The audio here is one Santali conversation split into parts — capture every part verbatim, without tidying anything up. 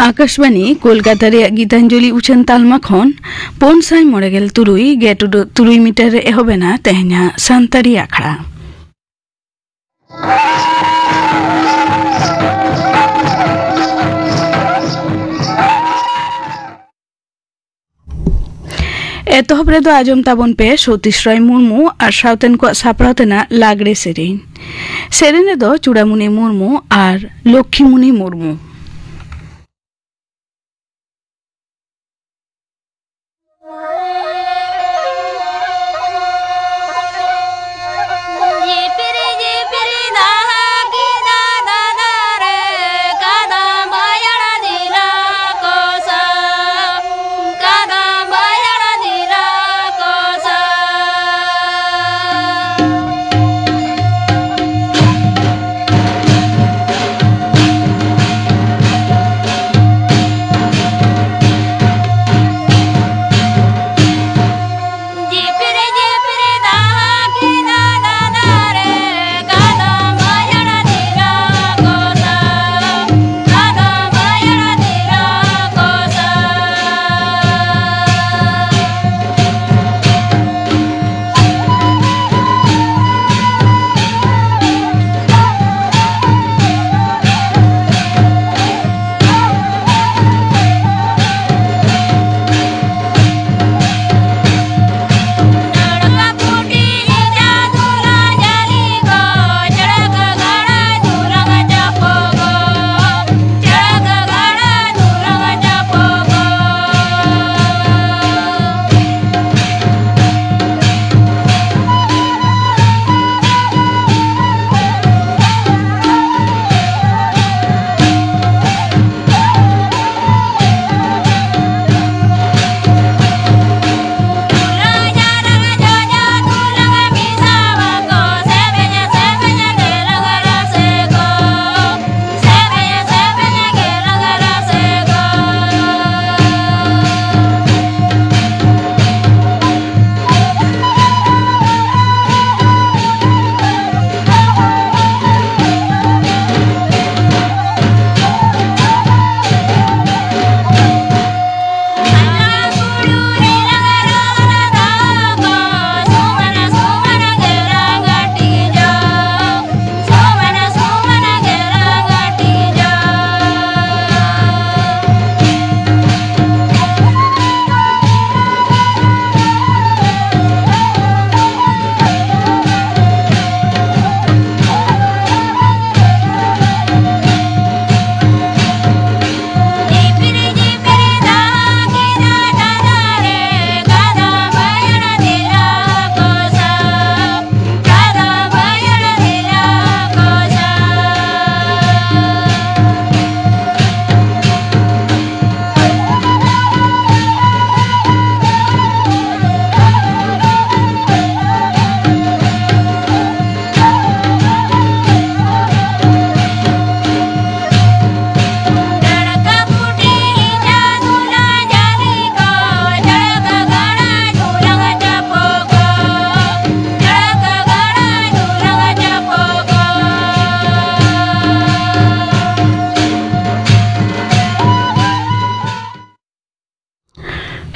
ᱟᱠᱟᱥᱵᱟᱱᱤ ᱠᱳᱞᱠᱟᱛᱟ ᱨᱮᱭᱟᱜ ᱜᱤᱛᱟᱧᱡᱚᱞᱤ ᱩᱪᱷᱟᱹᱱ ᱛᱟᱞᱢᱟ ᱠᱷᱚᱱ ᱯᱩᱱ ᱥᱟᱭ ᱢᱚᱬᱮ ᱜᱮᱞ ᱛᱩᱨᱩᱭ ᱜᱮᱴ ᱩᱰᱟᱹᱜ ᱛᱩᱨᱩᱭ ᱢᱤᱴᱟᱨ ᱨᱮ ᱮᱦᱚᱵ ᱮᱱᱟ ᱛᱮᱦᱮᱧᱟᱜ ᱥᱟᱱᱛᱟᱲᱤ ᱟᱠᱷᱲᱟ᱾ ᱮᱛᱚᱦᱚᱵ ᱨᱮᱫᱚ ᱟᱸᱡᱚᱢ ᱛᱟᱵᱚᱱ ᱯᱮ ᱥᱚᱛᱤᱥ ᱨᱚᱭ ᱢᱩᱨᱢᱩ ᱟᱨ ᱥᱟᱶᱛᱮᱱ ᱠᱚᱣᱟᱜ ᱥᱟᱯᱲᱟᱣ ᱛᱮᱱᱟᱜ ᱞᱟᱜᱽᱲᱮ ᱥᱮᱨᱮᱧ᱾ ᱥᱮᱨᱮᱧ ᱨᱮᱫᱚ ᱪᱩᱲᱟᱢᱩᱱᱤ ᱢᱩᱨᱢᱩ ᱟᱨ ᱞᱚᱠᱠᱷᱤᱢᱩᱱᱤ ᱢᱩᱨᱢᱩ᱾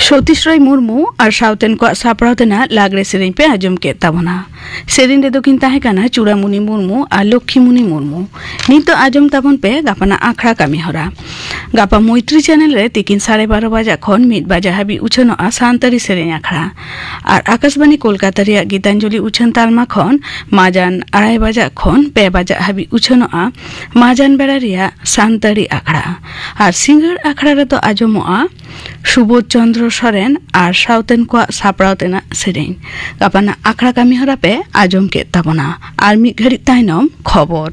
ᱥᱚᱛᱤᱥ ᱨᱚᱭ ᱢᱩᱨᱢᱩ ᱟᱨ ᱥᱟᱶᱛᱮᱱ ᱠᱚᱣᱟᱜ ᱥᱟᱯᱲᱟᱣ ᱛᱮᱱᱟᱜ ᱞᱟᱜᱽᱲᱮ ᱥᱮᱨᱮᱧ ᱯᱮ ᱟᱸᱡᱚᱢ ᱠᱮᱫ ᱛᱟᱵᱚᱱᱟ᱾ ᱥᱮᱨᱮᱧ ᱨᱮᱫᱚ ᱠᱤᱱ ᱛᱟᱦᱮᱸ ᱠᱟᱱᱟ ᱪᱩᱲᱟᱢᱩᱱᱤ ᱢᱩᱨᱢᱩ ᱟᱨ ᱞᱚᱠᱠᱷᱤᱢᱩᱱᱤ ᱢᱩᱨᱢᱩ᱾ ᱱᱤᱛ ᱫᱚ ᱟᱸᱡᱚᱢ ᱛᱟᱵᱚᱱ ᱯᱮ ᱜᱟᱯᱟᱱᱟᱜ ᱟᱠᱷᱲᱟ ᱠᱟᱹᱢᱤ ᱦᱚᱨᱟ᱾ ᱜᱟᱯᱟ ᱢᱳᱭᱛᱨᱤ ᱪᱮᱱᱮᱞ ᱨᱮ ᱛᱤᱠᱤᱱ ᱥᱟᱲᱮ ᱵᱟᱨᱚ ᱵᱟᱡᱟᱜ ᱠᱷᱚᱱ ᱢᱤᱫ ᱵᱟᱡᱟ ᱦᱟᱹᱵᱤᱡ ᱩᱪᱷᱟᱹᱱᱚᱜᱼᱟ ᱥᱟᱱᱛᱟᱲᱤ ᱥᱮᱨᱮᱧ ᱟᱠᱷᱲᱟ᱾ ᱟᱨ ᱟᱠᱟᱥᱵᱟᱱᱤ ᱠᱳᱞᱠᱟᱛᱟ ᱨᱮᱭᱟᱜ ᱜᱤᱛᱟᱧᱡᱚᱞᱤ ᱩᱪᱷᱟᱹᱱ ᱛᱟᱞᱢᱟ ᱠᱷᱚᱱ ᱢᱟᱡᱟᱱ ᱟᱲᱟᱭ ᱵᱟᱡᱟᱜ ᱠᱷᱚᱱ ᱯᱮ ᱵᱟᱡᱟᱜ ᱦᱟᱹᱵᱤᱡ ᱩᱪᱷᱟᱹᱱᱚᱜᱼᱟ ᱢᱟᱡᱟᱱ ᱵᱮᱲᱟ ᱨᱮᱭᱟᱜ ᱥᱟᱱᱛᱟᱲᱤ ᱟᱠᱷᱲᱟ᱾ ᱟᱨ ᱥᱤᱸᱜᱟᱹᱲ ᱟᱠᱷᱲᱟ ᱨᱮᱫᱚ ᱟᱸᱡᱚᱢᱚᱜᱼᱟ ᱥᱩᱵᱳᱫᱷ ᱪᱚᱸᱫᱽᱨᱚ ᱥᱚᱨᱮᱱ ᱟᱨ ᱥᱟᱶᱛᱮᱱ ᱠᱚᱣᱟᱜ ᱥᱟᱯᱲᱟᱣ ᱛᱮᱱᱟᱜ ᱥᱮᱨᱮᱧ᱾ ᱜᱟᱯᱟᱱᱟᱜ ᱟᱠᱷᱲᱟ ᱠᱟᱹᱢᱤ ᱦᱚᱨᱟ ᱯᱮ ᱟᱸᱡᱚᱢ ᱠᱮᱫ ᱛᱟᱵᱚᱱᱟ᱾ ᱟᱨ ᱢᱤᱫ ᱜᱷᱟᱹᱲᱤᱡ ᱛᱟᱭᱱᱚᱢ ᱠᱷᱚᱵᱚᱨ᱾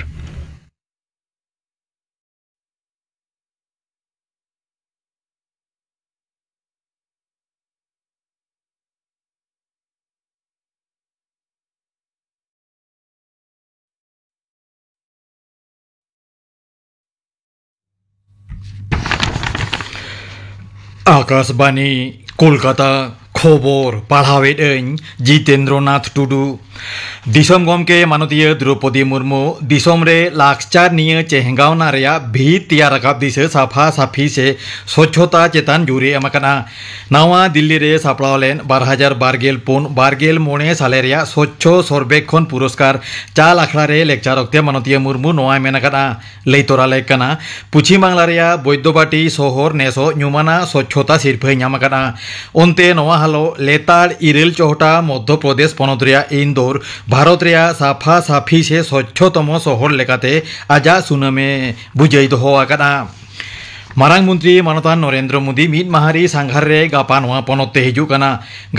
ᱟᱠᱟᱥᱵᱟᱱᱤ, ᱠᱳᱞᱠᱟᱛᱟ᱾ ᱠᱷᱚᱵᱚᱨ ᱯᱟᱲᱦᱟᱣᱮᱫ ᱟᱹᱧ ᱡᱤᱛᱮᱱᱫᱨᱚᱱᱟᱛᱷ ᱴᱩᱰᱩ᱾ ᱫᱤᱥᱚᱢ ᱜᱚᱢᱠᱮ ᱢᱟᱱᱚᱛᱤᱭᱟᱹ ᱫᱨᱚᱯᱚᱫᱤ ᱢᱩᱨᱢᱩ ᱫᱤᱥᱚᱢ ᱨᱮ ᱞᱟᱠᱪᱟᱨ ᱱᱤᱭᱟᱹ ᱪᱮᱦᱜᱟᱣᱱᱟ ᱨᱮᱭᱟᱜ ᱵᱷᱤᱛ ᱛᱮᱭᱟᱨ ᱨᱟᱠᱟᱵ ᱫᱤᱥᱟᱹ ᱥᱟᱯᱷᱟ ᱥᱟᱯᱷᱤ ᱥᱮ ᱥᱚᱪᱪᱷᱚᱛᱟ ᱪᱮᱛᱟᱱ ᱡᱳᱨᱮ ᱮᱢ ᱟᱠᱟᱱᱟ᱾ ᱱᱟᱣᱟ ᱫᱤᱞᱞᱤ ᱨᱮ ᱥᱟᱯᱲᱟᱣ ᱞᱮᱱ ᱵᱟᱨ ᱦᱟᱡᱟᱨ ᱵᱟᱨ ᱜᱮᱞ ᱯᱩᱱ ᱵᱟᱨ ᱜᱮᱞ ᱢᱚᱬᱮ ᱥᱟᱞᱮ ᱨᱮᱭᱟᱜ ᱥᱚᱪᱪᱷᱚ ᱥᱚᱨᱵᱮᱠᱷᱚᱱ ᱯᱩᱨᱚᱥᱠᱟᱨ ᱪᱟᱞ ᱟᱠᱷᱲᱟ ᱨᱮ ᱞᱮᱠᱪᱟᱨ ᱚᱠᱛᱮ ᱢᱟᱱᱚᱛᱤᱭᱟᱹ ᱢᱩᱨᱢᱩ ᱱᱚᱣᱟᱭ ᱢᱮᱱ ᱟᱠᱟᱫᱼᱟ᱾ ᱞᱟᱹᱭ ᱛᱚᱨᱟ ᱞᱮᱠ ᱠᱟᱱᱟ, ᱯᱚᱪᱷᱤᱢ ᱵᱟᱝᱞᱟ ᱨᱮᱭᱟᱜ ᱵᱳᱭᱫᱚᱵᱟᱴᱤ ᱥᱚᱦᱚᱨ ᱱᱮᱥᱚᱜ ᱧᱩᱢᱟᱱᱟᱜ ᱥᱚᱪᱪᱷᱚᱛᱟ ᱥᱤᱨᱯᱷᱟᱹᱭ ᱧᱟᱢ ᱟᱠᱟᱫᱼᱟ᱾ ᱚᱱᱛᱮ ᱱᱚᱣᱟ ᱦᱟᱞᱚᱜ ᱞᱮᱛᱟᱲ ᱤᱨᱟᱹᱞ ᱪᱚᱦᱚᱴᱟ ᱢᱚᱫᱽᱫᱷᱚ ᱯᱨᱚᱫᱮᱥ ᱯᱚᱱᱚᱛ ᱨᱮᱭᱟᱜ ᱤᱱᱫᱳᱨ ᱵᱷᱟᱨᱚᱛ ᱨᱮᱭᱟᱜ ᱥᱟᱯᱷᱟ ᱥᱟᱯᱷᱤ ᱥᱮ ᱥᱚᱪᱪᱷᱚᱛᱚᱢᱚ ᱥᱚᱦᱚᱨ ᱞᱮᱠᱟᱛᱮ ᱟᱡᱟᱜ ᱥᱩᱱᱟᱹᱢᱮ ᱵᱩᱡᱷᱟᱹᱭ ᱫᱚᱦᱚ ᱟᱠᱟᱫᱼᱟ᱾ ᱢᱟᱨᱟᱝ ᱢᱚᱱᱛᱨᱤ ᱢᱟᱱᱚᱛᱟᱱ ᱱᱚᱨᱮᱱᱫᱨᱚ ᱢᱳᱫᱤ ᱢᱤᱫ ᱢᱟᱦᱟ ᱨᱮ ᱥᱟᱸᱜᱷᱟᱨ ᱨᱮ ᱜᱟᱯᱟ ᱱᱚᱣᱟ ᱯᱚᱱᱚᱛ ᱛᱮ ᱦᱤᱡᱩᱜ ᱠᱟᱱᱟ᱾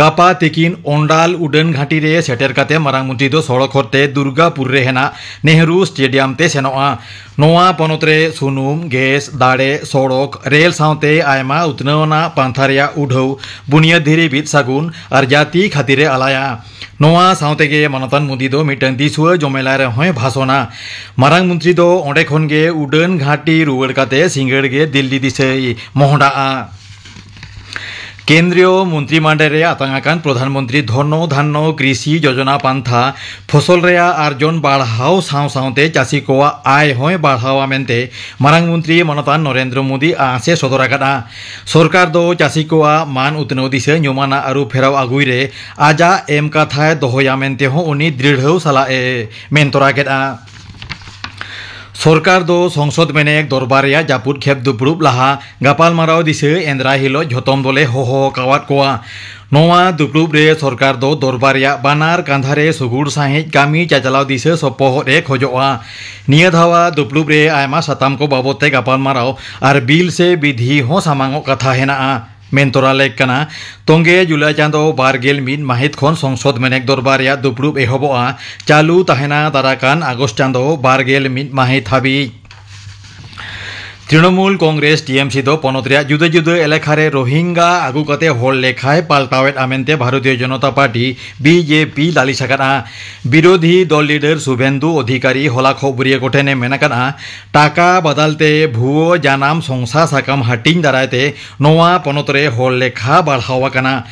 ᱜᱟᱯᱟ ᱛᱤᱠᱤᱱ ᱚᱱᱰᱟᱞ ᱩᱰᱟᱹᱱ ᱜᱷᱟᱹᱴᱤ ᱨᱮ ᱥᱮᱴᱮᱨ ᱠᱟᱛᱮ ᱢᱟᱨᱟᱝ ᱢᱚᱱᱛᱨᱤ ᱫᱚ ᱥᱚᱲᱚᱠ ᱦᱚᱨᱛᱮ ᱫᱩᱨᱜᱟᱯᱩᱨ ᱨᱮ ᱦᱮᱱᱟᱜ ᱱᱮᱦᱨᱩ ᱥᱴᱮᱰᱤᱭᱟᱢ ᱛᱮ ᱥᱮᱱᱚᱜᱼᱟ᱾ ᱱᱚᱣᱟ ᱯᱚᱱᱚᱛ ᱨᱮ ᱥᱩᱱᱩᱢ, ᱜᱮᱥ, ᱫᱟᱲᱮ, ᱥᱚᱲᱚᱠ, ᱨᱮᱞ ᱥᱟᱶᱛᱮ ᱟᱭᱢᱟ ᱩᱛᱱᱟᱹᱣ ᱟᱱᱟᱜ ᱯᱟᱱᱛᱷᱟ ᱨᱮᱭᱟᱜ ᱩᱰᱷᱟᱹᱣ ᱵᱩᱱᱤᱭᱟᱹᱫ ᱫᱷᱤᱨᱤ ᱵᱤᱫ ᱥᱟᱹᱜᱩᱱ ᱟᱨ ᱡᱟᱹᱛᱤ ᱠᱷᱟᱹᱛᱤᱨ ᱮ ᱟᱞᱟᱭᱟ᱾ ᱱᱚᱣᱟ ᱥᱟᱶᱛᱮ ᱜᱮ ᱢᱟᱱᱚᱛᱟᱱ ᱢᱳᱫᱤ ᱫᱚ ᱢᱤᱫᱴᱟᱝ ᱫᱤᱥᱩᱣᱟᱹ ᱡᱚᱢᱮᱞᱟᱭ ᱨᱮᱦᱚᱸᱭ ᱵᱷᱟᱥᱚᱱᱟ᱾ ᱢᱟᱨᱟᱝ ᱢᱚᱱᱛᱨᱤ ᱫᱚ ᱚᱸᱰᱮ ᱠᱷᱚᱱ ᱜᱮ ᱩᱰᱟᱹᱱ ᱜᱷᱟᱹᱴᱤ ᱨᱩᱣᱟᱹᱲ ᱠᱟᱛᱮ ᱥᱤᱸᱜᱟᱹᱲ ᱜᱮ ᱫᱤᱞᱞᱤ ᱫᱤᱥᱟᱹᱭ ᱢᱚᱦᱰᱟᱜᱼᱟ᱾ ᱠᱮᱱᱫᱨᱤᱭᱚ ᱢᱚᱱᱛᱨᱤ ᱢᱟᱱᱰᱮ ᱨᱮ ᱟᱛᱟᱝ ᱟᱠᱟᱱ ᱯᱨᱚᱫᱷᱟᱱ ᱢᱚᱱᱛᱨᱤ ᱫᱷᱚᱱᱚ ᱫᱷᱟᱱᱱᱚ ᱠᱨᱤᱥᱤ ᱡᱳᱡᱚᱱᱟ ᱯᱟᱱᱛᱷᱟ ᱯᱷᱚᱥᱚᱞ ᱨᱮᱭᱟᱜ ᱟᱨᱡᱚᱱ ᱵᱟᱲᱦᱟᱣ ᱥᱟᱶ ᱥᱟᱶᱛᱮ ᱪᱟᱹᱥᱤ ᱠᱚᱣᱟᱜ ᱟᱭ ᱦᱚᱸᱭ ᱵᱟᱲᱦᱟᱣᱟ ᱢᱮᱱᱛᱮ ᱢᱟᱨᱟᱝ ᱢᱚᱱᱛᱨᱤ ᱢᱟᱱᱚᱛᱟᱱ ᱱᱚᱨᱮᱱᱫᱨᱚ ᱢᱳᱫᱤ ᱟᱸᱥ ᱮ ᱥᱚᱫᱚᱨ ᱟᱠᱟᱫᱼᱟ᱾ ᱥᱚᱨᱠᱟᱨ ᱫᱚ ᱪᱟᱹᱥᱤ ᱠᱚᱣᱟᱜ ᱢᱟᱱ ᱩᱛᱱᱟᱹᱣ ᱫᱤᱥᱟᱹ ᱧᱩᱢᱟᱱᱟᱜ ᱟᱹᱨᱩ ᱯᱷᱮᱨᱟᱣ ᱟᱹᱜᱩᱭ ᱨᱮ ᱟᱡᱟᱜ ᱮᱢ ᱠᱟᱛᱷᱟᱭ ᱫᱚᱦᱚᱭᱟ ᱢᱮᱱᱛᱮ ᱦᱚᱸ ᱩᱱᱤ ᱫᱨᱤᱲᱦᱟᱹᱣ ᱥᱟᱞᱟᱜ ᱮ ᱢᱮᱱ ᱛᱚᱨᱟ ᱠᱮᱫᱼᱟ᱾ ᱥᱚᱨᱠᱟᱨ ᱫᱚ ᱥᱚᱝᱥᱚᱫ ᱢᱮᱱᱮᱠ ᱫᱚᱨᱵᱟᱨ ᱨᱮᱭᱟᱜ ᱡᱟᱹᱯᱩᱫ ᱠᱷᱮᱯ ᱫᱩᱯᱲᱩᱵ ᱞᱟᱦᱟ ᱜᱟᱯᱟᱞᱢᱟᱨᱟᱣ ᱫᱤᱥᱟᱹ ᱮᱱᱫᱨᱟᱭ ᱦᱤᱞᱳᱜ ᱡᱷᱚᱛᱚᱢ ᱫᱚᱞᱮ ᱦᱚᱦᱚ ᱟᱠᱟᱣᱟᱫ ᱠᱚᱣᱟ᱾ ᱱᱚᱣᱟ ᱫᱩᱯᱲᱩᱵ ᱨᱮ ᱥᱚᱨᱠᱟᱨ ᱫᱚ ᱫᱚᱨᱵᱟᱨ ᱨᱮᱭᱟᱜ ᱵᱟᱱᱟᱨ ᱠᱟᱸᱫᱷᱟ ᱨᱮ ᱥᱩᱜᱩᱲ ᱥᱟᱺᱦᱤᱡ ᱠᱟᱹᱢᱤ ᱪᱟᱪᱞᱟᱣ ᱫᱤᱥᱟᱹ ᱥᱚᱯᱚᱦᱚᱫ ᱮ ᱠᱷᱚᱡᱚᱜᱼᱟ᱾ ᱱᱤᱭᱟᱹ ᱫᱷᱟᱣᱟ ᱫᱩᱯᱲᱩᱵ ᱨᱮ ᱟᱭᱢᱟ ᱥᱟᱛᱟᱢ ᱠᱚ ᱵᱟᱵᱚᱫ ᱛᱮ ᱜᱟᱯᱟᱞᱢᱟᱨᱟᱣ ᱟᱨ ᱵᱤᱞ ᱥᱮ ᱵᱤᱫᱷᱤ ᱦᱚᱸ ᱥᱟᱢᱟᱝᱚᱜ ᱠᱟᱛᱷᱟ ᱦᱮᱱᱟᱜᱼᱟ᱾ ᱢᱮᱱ ᱛᱚᱨᱟ ᱞᱮᱠ ᱠᱟᱱᱟ, ᱛᱚᱸᱜᱮ ᱡᱩᱞᱟᱭ ᱪᱟᱸᱫᱚ ᱵᱟᱨ ᱜᱮᱞ ᱢᱤᱫ ᱢᱟᱹᱦᱤᱛ ᱠᱷᱚᱱ ᱥᱚᱝᱥᱚᱫ ᱢᱮᱱᱮᱠ ᱫᱚᱨᱵᱟᱨ ᱨᱮᱭᱟᱜ ᱫᱩᱯᱲᱩᱵ ᱮᱦᱚᱵᱚᱜᱼᱟ᱾ ᱪᱟᱹᱞᱩ ᱛᱟᱦᱮᱱᱟ ᱫᱟᱨᱟᱠᱟᱱ ᱟᱜᱚᱥᱴ ᱪᱟᱸᱫᱚ ᱵᱟᱨ ᱜᱮᱞ ᱢᱤᱫ ᱢᱟᱹᱦᱤᱛ ᱦᱟᱹᱵᱤᱡ᱾ ᱛᱨᱤᱱᱚᱢᱩᱞ ᱠᱚᱝᱜᱨᱮᱥ, ᱴᱤ ᱮᱢ ᱥᱤ, ᱫᱚ ᱯᱚᱱᱚᱛ ᱨᱮᱭᱟᱜ ᱡᱩᱫᱟᱹ ᱡᱩᱫᱟᱹ ᱮᱞᱟᱠᱟ ᱨᱮ ᱨᱳᱦᱤᱝᱜᱟ ᱟᱹᱜᱩ ᱠᱟᱛᱮ ᱦᱚᱲ ᱞᱮᱠᱷᱟᱭ ᱯᱟᱞᱴᱟᱣᱮᱫᱼᱟ ᱢᱮᱱᱛᱮ Bharatiya Janata party, B J P, ᱞᱟᱹᱞᱤᱥ ᱟᱠᱟᱫᱼᱟ᱾ ᱵᱤᱨᱳᱫᱷᱤ ᱫᱚᱞ ᱞᱤᱰᱟᱨ ᱥᱩᱵᱷᱮᱱᱫᱩ ᱚᱫᱷᱤᱠᱟᱨᱤ ᱦᱚᱞᱟ ᱠᱷᱚᱵᱚᱨᱤᱭᱟᱹ ᱠᱚᱴᱷᱮᱱ ᱮ ᱢᱮᱱ ᱟᱠᱟᱫᱼᱟ, ᱴᱟᱠᱟ ᱵᱟᱫᱟᱞ ᱛᱮ ᱵᱷᱩᱣᱟᱹ ᱡᱟᱱᱟᱢ ᱥᱚᱝᱥᱟ ᱥᱟᱠᱟᱢ ᱦᱟᱹᱴᱤᱧ ᱫᱟᱨᱟᱭ ᱛᱮ ᱱᱚᱣᱟ ᱯᱚᱱᱚᱛ ᱨᱮ ᱦᱚᱲ ᱞᱮᱠᱷᱟ ᱵᱟᱲᱦᱟᱣ ᱟᱠᱟᱱᱟ᱾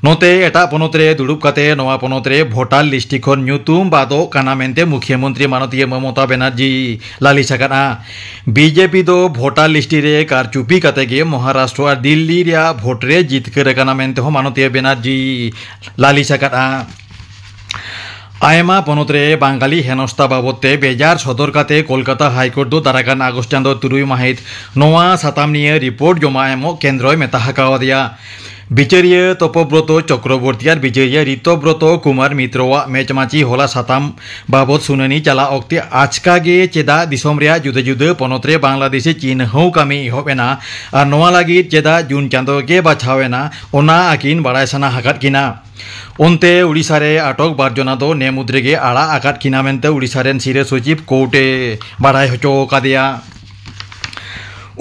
ᱱᱚᱛᱮ ᱮᱴᱟᱜ ᱯᱚᱱᱚᱛ ᱨᱮ ᱫᱩᱲᱩᱵ ᱠᱟᱛᱮ ᱱᱚᱣᱟ ᱯᱚᱱᱚᱛ ᱨᱮ ᱵᱷᱳᱴᱟᱨ ᱞᱤᱥᱴ ᱠᱷᱚᱱ ᱧᱩᱛᱩᱢ ᱵᱟᱫᱚᱜ ᱠᱟᱱᱟ ᱢᱮᱱᱛᱮ ᱢᱩᱠᱷᱭᱟᱹ ᱢᱚᱱᱛᱨᱤ ᱢᱟᱱᱚᱛᱤᱭᱟᱹ ᱢᱚᱢᱚᱛᱟ ᱵᱮᱱᱟᱨᱡᱤ ᱞᱟᱹᱞᱤᱥ ᱟᱠᱟᱫᱼᱟ᱾ ᱵᱤ ᱡᱮ ᱯᱤ ᱫᱚ ᱵᱷᱳᱴᱟᱨ ᱞᱤᱥᱴ ᱨᱮ ᱠᱟᱨᱪᱩᱯᱤ ᱠᱟᱛᱮ ᱜᱮ ᱢᱚᱦᱟᱨᱟᱥᱴᱨᱚ ᱟᱨ ᱫᱤᱞᱞᱤ ᱨᱮᱭᱟᱜ ᱵᱷᱳᱴ ᱨᱮ ᱡᱤᱛᱠᱟᱹᱨ ᱟᱠᱟᱱᱟ ᱢᱮᱱᱛᱮ ᱦᱚᱸ ᱢᱟᱱᱚᱛᱤᱭᱟᱹ ᱵᱮᱱᱟᱨᱡᱤ ᱞᱟᱹᱞᱤᱥ ᱟᱠᱟᱫᱼᱟ᱾ ᱟᱭᱢᱟ ᱯᱚᱱᱚᱛ ᱨᱮ ᱵᱟᱝᱜᱟᱞᱤ ᱦᱮᱱᱚᱥᱛᱟ ᱵᱟᱵᱚᱫ ᱛᱮ ᱵᱮᱡᱟᱨ ᱥᱚᱫᱚᱨ ᱠᱟᱛᱮ ᱠᱳᱞᱠᱟᱛᱟ ᱦᱟᱭ ᱠᱳᱨᱴ ᱫᱚ ᱫᱟᱨᱟᱠᱟᱱ ᱟᱜᱚᱥᱴ ᱪᱟᱸᱫᱚ ᱛᱩᱨᱩᱭ ᱢᱟᱹᱦᱤᱛ ᱱᱚᱣᱟ ᱥᱟᱛᱟᱢ ᱱᱤᱭᱟᱹ ᱨᱤᱯᱳᱨᱴ ᱡᱚᱢᱟ ᱮᱢᱚᱜ ᱠᱮᱱᱫᱨᱚᱭ ᱢᱮᱛᱟ ᱟᱠᱟᱣᱟᱫᱮᱭᱟ᱾ ᱵᱤᱪᱟᱹᱨᱤᱭᱟᱹ ᱛᱚᱯᱚᱵᱨᱚᱛᱚ ᱪᱚᱠᱨᱚᱵᱚᱨᱛᱤ ᱟᱨ ᱵᱤᱪᱟᱹᱨᱤᱭᱟᱹ ᱨᱤᱛᱚᱵᱨᱚᱛᱚ ᱠᱩᱢᱟᱨ ᱢᱤᱛᱨᱚᱣᱟᱜ ᱢᱮᱪᱢᱟᱪᱤ ᱦᱚᱞᱟ ᱥᱟᱛᱟᱢ ᱵᱟᱵᱚᱫ ᱥᱩᱱᱟᱹᱱᱤ ᱪᱟᱞᱟᱜ ᱚᱠᱛᱮ ᱟᱪᱠᱟ ᱜᱮ ᱪᱮᱫᱟᱜ ᱫᱤᱥᱚᱢ ᱨᱮᱭᱟᱜ ᱡᱩᱫᱟᱹ ᱡᱩᱫᱟᱹ ᱯᱚᱱᱚᱛ ᱨᱮ ᱵᱟᱝᱞᱟᱫᱮᱥᱤ ᱪᱤᱱᱦᱟᱹᱣ ᱠᱟᱹᱢᱤ ᱮᱦᱚᱵ ᱮᱱᱟ ᱟᱨ ᱱᱚᱣᱟ ᱞᱟᱹᱜᱤᱫ ᱪᱮᱫᱟᱜ ᱡᱩᱱ ᱪᱟᱸᱫᱚ ᱜᱮ ᱵᱟᱪᱷᱟᱣ ᱮᱱᱟ, ᱚᱱᱟ ᱟᱹᱠᱤᱱ ᱵᱟᱲᱟᱭ ᱥᱟᱱᱟ ᱟᱠᱟᱫ ᱠᱤᱱᱟ᱾ ᱚᱱᱛᱮ ᱩᱰᱤᱥᱟ ᱨᱮ ᱟᱴᱚᱠ ᱵᱟᱨ ᱡᱚᱱᱟ ᱫᱚ ᱱᱮ ᱢᱩᱫᱽ ᱨᱮᱜᱮ ᱟᱲᱟᱜ ᱟᱠᱟᱫ ᱠᱤᱱᱟ ᱢᱮᱱᱛᱮ ᱩᱰᱤᱥᱟ ᱨᱮᱱ ᱥᱤᱨᱟᱹ ᱥᱚᱪᱤᱵᱽ ᱠᱳᱨᱴ ᱮ ᱵᱟᱲᱟᱭ ᱦᱚᱪᱚ ᱟᱠᱟᱫᱮᱭᱟ᱾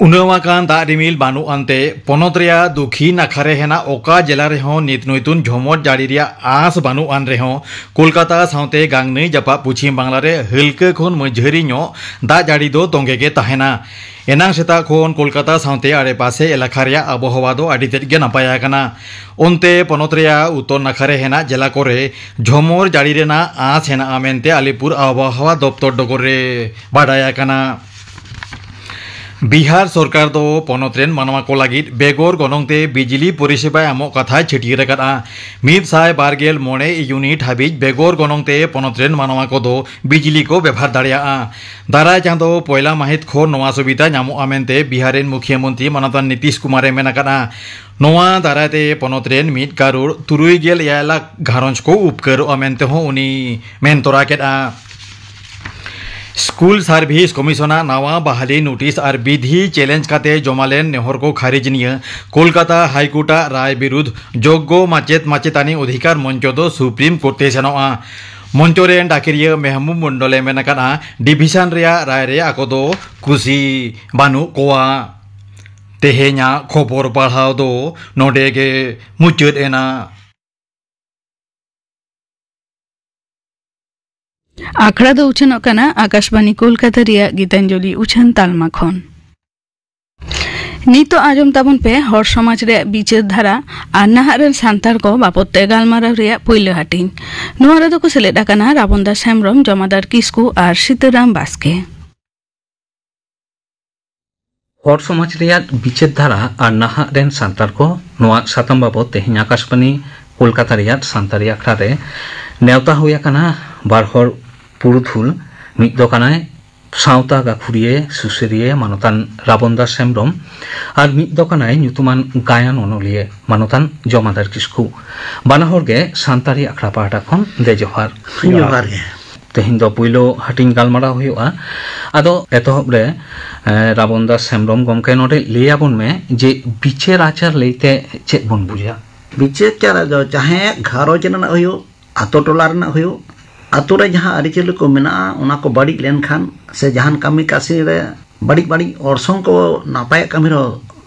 ᱩᱱᱟᱹᱣ ᱟᱠᱟᱱ ᱫᱟᱜ ᱨᱤᱢᱤᱞ ᱵᱟᱹᱱᱩᱜ ᱟᱱᱛᱮ ᱯᱚᱱᱚᱛ ᱨᱮᱭᱟᱜ ᱫᱩᱠᱷᱤ ᱱᱟᱠᱷᱟ ᱨᱮ ᱦᱮᱱᱟᱜ ᱚᱠᱟ ᱡᱮᱞᱟ ᱨᱮᱦᱚᱸ ᱱᱤᱛ ᱱᱩᱭᱛᱩᱱ ᱡᱷᱚᱢᱚᱨ ᱡᱟᱹᱲᱤ ᱨᱮᱭᱟᱜ ᱟᱸᱥ ᱵᱟᱹᱱᱩᱜ ᱟᱱ ᱨᱮᱦᱚᱸ ᱠᱳᱞᱠᱟᱛᱟ ᱥᱟᱶᱛᱮ ᱜᱟᱝᱱᱟᱹᱭ ᱡᱟᱯᱟᱜ ᱯᱚᱪᱷᱤᱢ ᱵᱟᱝᱞᱟ ᱨᱮ ᱦᱟᱹᱞᱠᱟᱹ ᱠᱷᱚᱱ ᱢᱟᱹᱡᱷᱟᱹᱨᱤ ᱧᱚᱜ ᱫᱟᱜ ᱡᱟᱹᱲᱤ ᱫᱚ ᱛᱚᱸᱜᱮ ᱜᱮ ᱛᱟᱦᱮᱱᱟ᱾ ᱮᱱᱟᱝ ᱥᱮᱛᱟᱜ ᱠᱷᱚᱱ ᱠᱳᱞᱠᱟᱛᱟ ᱥᱟᱶᱛᱮ ᱟᱲᱮᱯᱟᱥᱮ ᱮᱞᱟᱠᱟ ᱨᱮᱭᱟᱜ ᱟᱵᱚᱦᱟᱣᱟ ᱫᱚ ᱟᱹᱰᱤ ᱛᱮᱫ ᱜᱮ ᱱᱟᱯᱟᱭ ᱟᱠᱟᱱᱟ᱾ ᱚᱱᱛᱮ ᱯᱚᱱᱚᱛ ᱨᱮᱭᱟᱜ ᱩᱛᱛᱚᱨ ᱱᱟᱠᱷᱟ ᱨᱮ ᱦᱮᱱᱟᱜ ᱡᱮᱞᱟ ᱠᱚᱨᱮ ᱡᱷᱚᱢᱚᱨ ᱡᱟᱹᱲᱤ ᱨᱮᱱᱟᱜ ᱟᱸᱥ ᱦᱮᱱᱟᱜᱼᱟ ᱢᱮᱱᱛᱮ ᱟᱞᱤᱯᱩᱨ ᱟᱵᱚᱦᱟᱣᱟ ᱫᱚᱯᱛᱚᱨ ᱰᱚᱜᱚᱨ ᱨᱮ ᱵᱟᱰᱟᱭ ᱟᱠᱟᱱᱟ᱾ ᱵᱤᱦᱟᱨ ᱥᱚᱨᱠᱟᱨ ᱫᱚ ᱯᱚᱱᱚᱛ ᱨᱮᱱ ᱢᱟᱱᱣᱟ ᱠᱚ ᱞᱟᱹᱜᱤᱫ ᱵᱮᱜᱚᱨ ᱜᱚᱱᱚᱝ ᱛᱮ ᱵᱤᱡᱽᱞᱤ ᱯᱚᱨᱤᱥᱮᱵᱟᱭ ᱮᱢᱚᱜ ᱠᱟᱛᱷᱟᱭ ᱪᱷᱟᱹᱴᱭᱟᱹᱨ ᱟᱠᱟᱫᱼᱟ᱾ ᱢᱤᱫ ᱥᱟᱭ ᱵᱟᱨ ᱜᱮᱞ ᱢᱚᱬᱮ ᱤᱭᱩᱱᱤᱴ ᱦᱟᱹᱵᱤᱡ ᱵᱮᱜᱚᱨ ᱜᱚᱱᱚᱝ ᱛᱮ ᱯᱚᱱᱚᱛ ᱨᱮᱱ ᱢᱟᱱᱣᱟ ᱠᱚᱫᱚ ᱵᱤᱡᱽᱞᱤ ᱠᱚ ᱵᱮᱵᱷᱟᱨ ᱫᱟᱲᱮᱭᱟᱜᱼᱟ᱾ ᱫᱟᱨᱟᱭ ᱪᱟᱸᱫᱚ ᱯᱚᱭᱞᱟ ᱢᱟᱹᱦᱤᱛ ᱠᱷᱚᱱ ᱱᱚᱣᱟ ᱥᱩᱵᱤᱫᱷᱟ ᱧᱟᱢᱚᱜᱼᱟ ᱢᱮᱱᱛᱮ ᱵᱤᱦᱟᱨ ᱨᱮᱱ ᱢᱩᱠᱷᱤᱭᱟᱹ ᱢᱚᱱᱛᱨᱤ ᱢᱟᱱᱚᱛᱟᱱ ᱱᱤᱛᱤᱥ ᱠᱩᱢᱟᱨᱮ ᱢᱮᱱ ᱟᱠᱟᱫᱼᱟ᱾ ᱱᱚᱣᱟ ᱫᱟᱨᱟᱭ ᱛᱮ ᱯᱚᱱᱚᱛ ᱨᱮᱱ ᱢᱤᱫ ᱠᱟᱨᱳᱲ ᱛᱩᱨᱩᱭ ᱜᱮᱞ ᱮᱭᱟᱭ ᱞᱟᱠᱷ ᱜᱷᱟᱨᱚᱸᱡᱽ ᱠᱚ ᱩᱯᱠᱟᱹᱨᱚᱜᱼᱟ ᱢᱮᱱᱛᱮ ᱦᱚᱸ ᱩᱱᱤ ᱢᱮᱱ ᱛᱚᱨᱟ ᱠᱮᱫᱼᱟ᱾ ᱥᱠᱩᱞ ᱥᱟᱨᱵᱷᱤᱥ ᱠᱚᱢᱤᱥᱚᱱᱟᱜ ᱱᱟᱣᱟ ᱵᱟᱦᱟᱞᱤ ᱱᱳᱴᱤᱥ ᱟᱨ ᱵᱤᱫᱷᱤ ᱪᱮᱞᱮᱧᱡᱽ ᱠᱟᱛᱮ ᱡᱚᱢᱟ ᱞᱮᱱ ᱱᱮᱦᱚᱨ ᱠᱚ ᱠᱷᱟᱨᱤᱡᱽ ᱱᱤᱭᱟᱹ ᱠᱳᱞᱠᱟᱛᱟ ᱦᱟᱭᱠᱳᱨᱴᱟᱜ ᱨᱟᱭ ᱵᱤᱨᱩᱫᱷ ᱡᱳᱜᱽᱜᱚ ᱢᱟᱪᱮᱛ ᱢᱟᱪᱮᱛᱟᱹᱱᱤ ᱚᱫᱷᱤᱠᱟᱨ ᱢᱚᱧᱪᱚ ᱫᱚ ᱥᱩᱯᱨᱤᱢ ᱠᱳᱨᱴ ᱛᱮ ᱥᱮᱱᱚᱜᱼᱟ᱾ ᱢᱚᱧᱪᱚ ᱨᱮᱱ ᱰᱟᱠᱮᱨᱤᱭᱟᱹ ᱢᱮᱦᱵᱩᱵ ᱢᱚᱱᱰᱚᱞᱮ ᱢᱮᱱ ᱟᱠᱟᱫᱼᱟ, ᱰᱤᱵᱷᱤᱥᱚᱱ ᱨᱮᱭᱟᱜ ᱨᱟᱭ ᱨᱮ ᱟᱠᱚ ᱫᱚ ᱠᱩᱥᱤ ᱵᱟᱹᱱᱩᱜ ᱠᱚᱣᱟ᱾ ᱛᱮᱦᱮᱧᱟᱜ ᱠᱷᱚᱵᱚᱨ ᱯᱟᱲᱦᱟᱣ ᱫᱚ ᱱᱚᱰᱮ ᱜᱮ ᱢᱩᱪᱟᱹᱫ ᱮᱱᱟ᱾ ᱟᱠᱷᱲᱟ ᱫᱚ ᱩᱪᱷᱟᱹᱱᱚᱜ ᱠᱟᱱᱟ ᱟᱠᱟᱥᱵᱟᱱᱤ ᱠᱳᱞᱠᱟᱛᱟ ᱨᱮᱭᱟᱜ ᱜᱤᱛᱟᱧᱡᱚᱞᱤ ᱩᱪᱷᱟᱹᱱ ᱛᱟᱞᱢᱟ ᱠᱷᱚᱱ᱾ ᱱᱤᱛᱚᱜ ᱟᱸᱡᱚᱢ ᱛᱟᱵᱚᱱ ᱯᱮ ᱦᱚᱲ ᱥᱚᱢᱟᱡᱽ ᱨᱮᱭᱟᱜ ᱵᱤᱪᱟᱹᱨ ᱫᱷᱟᱨᱟ ᱟᱨ ᱱᱟᱦᱟᱜ ᱨᱮᱱ ᱥᱟᱱᱛᱟᱲ ᱠᱚ ᱵᱟᱵᱚᱫ ᱛᱮ ᱜᱟᱞᱢᱟᱨᱟᱣ ᱨᱮᱭᱟᱜ ᱯᱩᱭᱞᱩ ᱦᱟᱹᱴᱤᱧ᱾ ᱱᱚᱣᱟ ᱨᱮᱫᱚ ᱠᱚ ᱥᱮᱞᱮᱫ ᱟᱠᱟᱱᱟ ᱨᱟᱵᱚᱱ ᱫᱟᱥ ᱦᱮᱢᱵᱽᱨᱚᱢ, ᱡᱚᱢᱟᱫᱟᱨ ᱠᱤᱥᱠᱩ ᱟᱨ ᱥᱤᱛᱟᱹᱨᱟᱢ ᱵᱟᱥᱠᱮ᱾ ᱦᱚᱲ ᱥᱚᱢᱟᱡᱽ ᱨᱮᱭᱟᱜ ᱵᱤᱪᱟᱹᱨ ᱫᱷᱟᱨᱟ ᱟᱨ ᱱᱟᱦᱟᱜ ᱨᱮᱱ ᱥᱟᱱᱛᱟᱲ ᱠᱚ, ᱱᱚᱣᱟ ᱥᱟᱛᱟᱢ ᱵᱟᱵᱚᱛ ᱛᱮᱦᱮᱧ ᱟᱠᱟᱥᱵᱟᱱᱤ ᱠᱳᱞᱠᱟᱛᱟ ᱨᱮᱭᱟᱜ ᱥᱟᱱᱛᱟᱲᱤ ᱟᱠᱷᱲᱟ ᱨᱮ ᱱᱮᱣᱛᱟ ᱦᱩᱭ ᱟᱠᱟᱱᱟ ᱵᱟᱨ ᱦᱚᱲ ᱯᱩᱨᱩᱫᱷᱩᱞ᱾ ᱢᱤᱫ ᱫᱚ ᱠᱟᱱᱟᱭ ᱥᱟᱶᱛᱟ ᱜᱟᱹᱠᱷᱩᱲᱤᱭᱟᱹ ᱥᱩᱥᱟᱹᱨᱤᱭᱟᱹ ᱢᱟᱱᱚᱛᱟᱱ ᱨᱟᱵᱚᱱ ᱫᱟᱥ ᱦᱮᱢᱵᱽᱨᱚᱢ ᱟᱨ ᱢᱤᱫ ᱫᱚ ᱠᱟᱱᱟᱭ ᱧᱩᱛᱩᱢᱟᱱ ᱜᱟᱭᱟᱱ ᱚᱱᱚᱞᱤᱭᱟᱹ ᱢᱟᱱᱚᱛᱟᱱ ᱡᱚᱢᱟᱫᱟᱨ ᱠᱤᱥᱠᱩ᱾ ᱵᱟᱱᱟ ᱦᱚᱲ ᱜᱮ ᱥᱟᱱᱛᱟᱲᱤ ᱟᱠᱷᱲᱟ ᱯᱟᱦᱴᱟ ᱠᱷᱚᱱ ᱫᱮ ᱡᱚᱦᱟᱨ᱾ ᱡᱚᱦᱟᱨ ᱜᱮ᱾ ᱛᱮᱦᱮᱧ ᱫᱚ ᱯᱩᱭᱞᱩ ᱦᱟᱹᱴᱤᱧ ᱜᱟᱞᱢᱟᱨᱟᱣ ᱦᱩᱭᱩᱜᱼᱟ᱾ ᱟᱫᱚ ᱮᱛᱚᱦᱚᱵ ᱨᱮ, ᱮ, ᱨᱟᱵᱚᱱ ᱫᱟᱥ ᱦᱮᱢᱵᱽᱨᱚᱢ ᱜᱚᱢᱠᱮ, ᱱᱚᱰᱮ ᱞᱟᱹᱭ ᱟᱵᱚᱱ ᱢᱮ ᱡᱮ ᱵᱤᱪᱟᱹᱨ ᱟᱪᱟᱨ ᱞᱟᱹᱭᱛᱮ ᱪᱮᱫ ᱵᱚᱱ ᱵᱩᱡᱟ? ᱵᱤᱪᱟᱹᱨ ᱟᱪᱟᱨ ᱫᱚ ᱪᱟᱦᱮ ᱜᱷᱟᱨᱚᱸᱡᱽ ᱨᱮᱱᱟᱜ ᱦᱩᱭᱩᱜ, ᱟᱛᱳ ᱴᱚᱞᱟ ᱨᱮᱱᱟᱜ ᱦᱩᱭᱩᱜ, ᱟᱛᱳ ᱨᱮ ᱡᱟᱦᱟᱸ ᱟᱹᱨᱤᱪᱟᱹᱞᱤ ᱠᱚ ᱢᱮᱱᱟᱜᱼᱟ, ᱚᱱᱟ ᱠᱚ ᱵᱟᱹᱲᱤᱡ ᱞᱮᱱᱠᱷᱟᱱ ᱥᱮ ᱡᱟᱦᱟᱱ ᱠᱟᱹᱢᱤ ᱠᱟᱹᱥᱱᱤ ᱨᱮ ᱵᱟᱹᱲᱤᱡ ᱵᱟᱹᱲᱤᱡ ᱚᱨᱥᱚᱝ ᱠᱚ ᱱᱟᱯᱟᱭᱟᱜ ᱠᱟᱹᱢᱤ ᱨᱮᱦᱚᱸ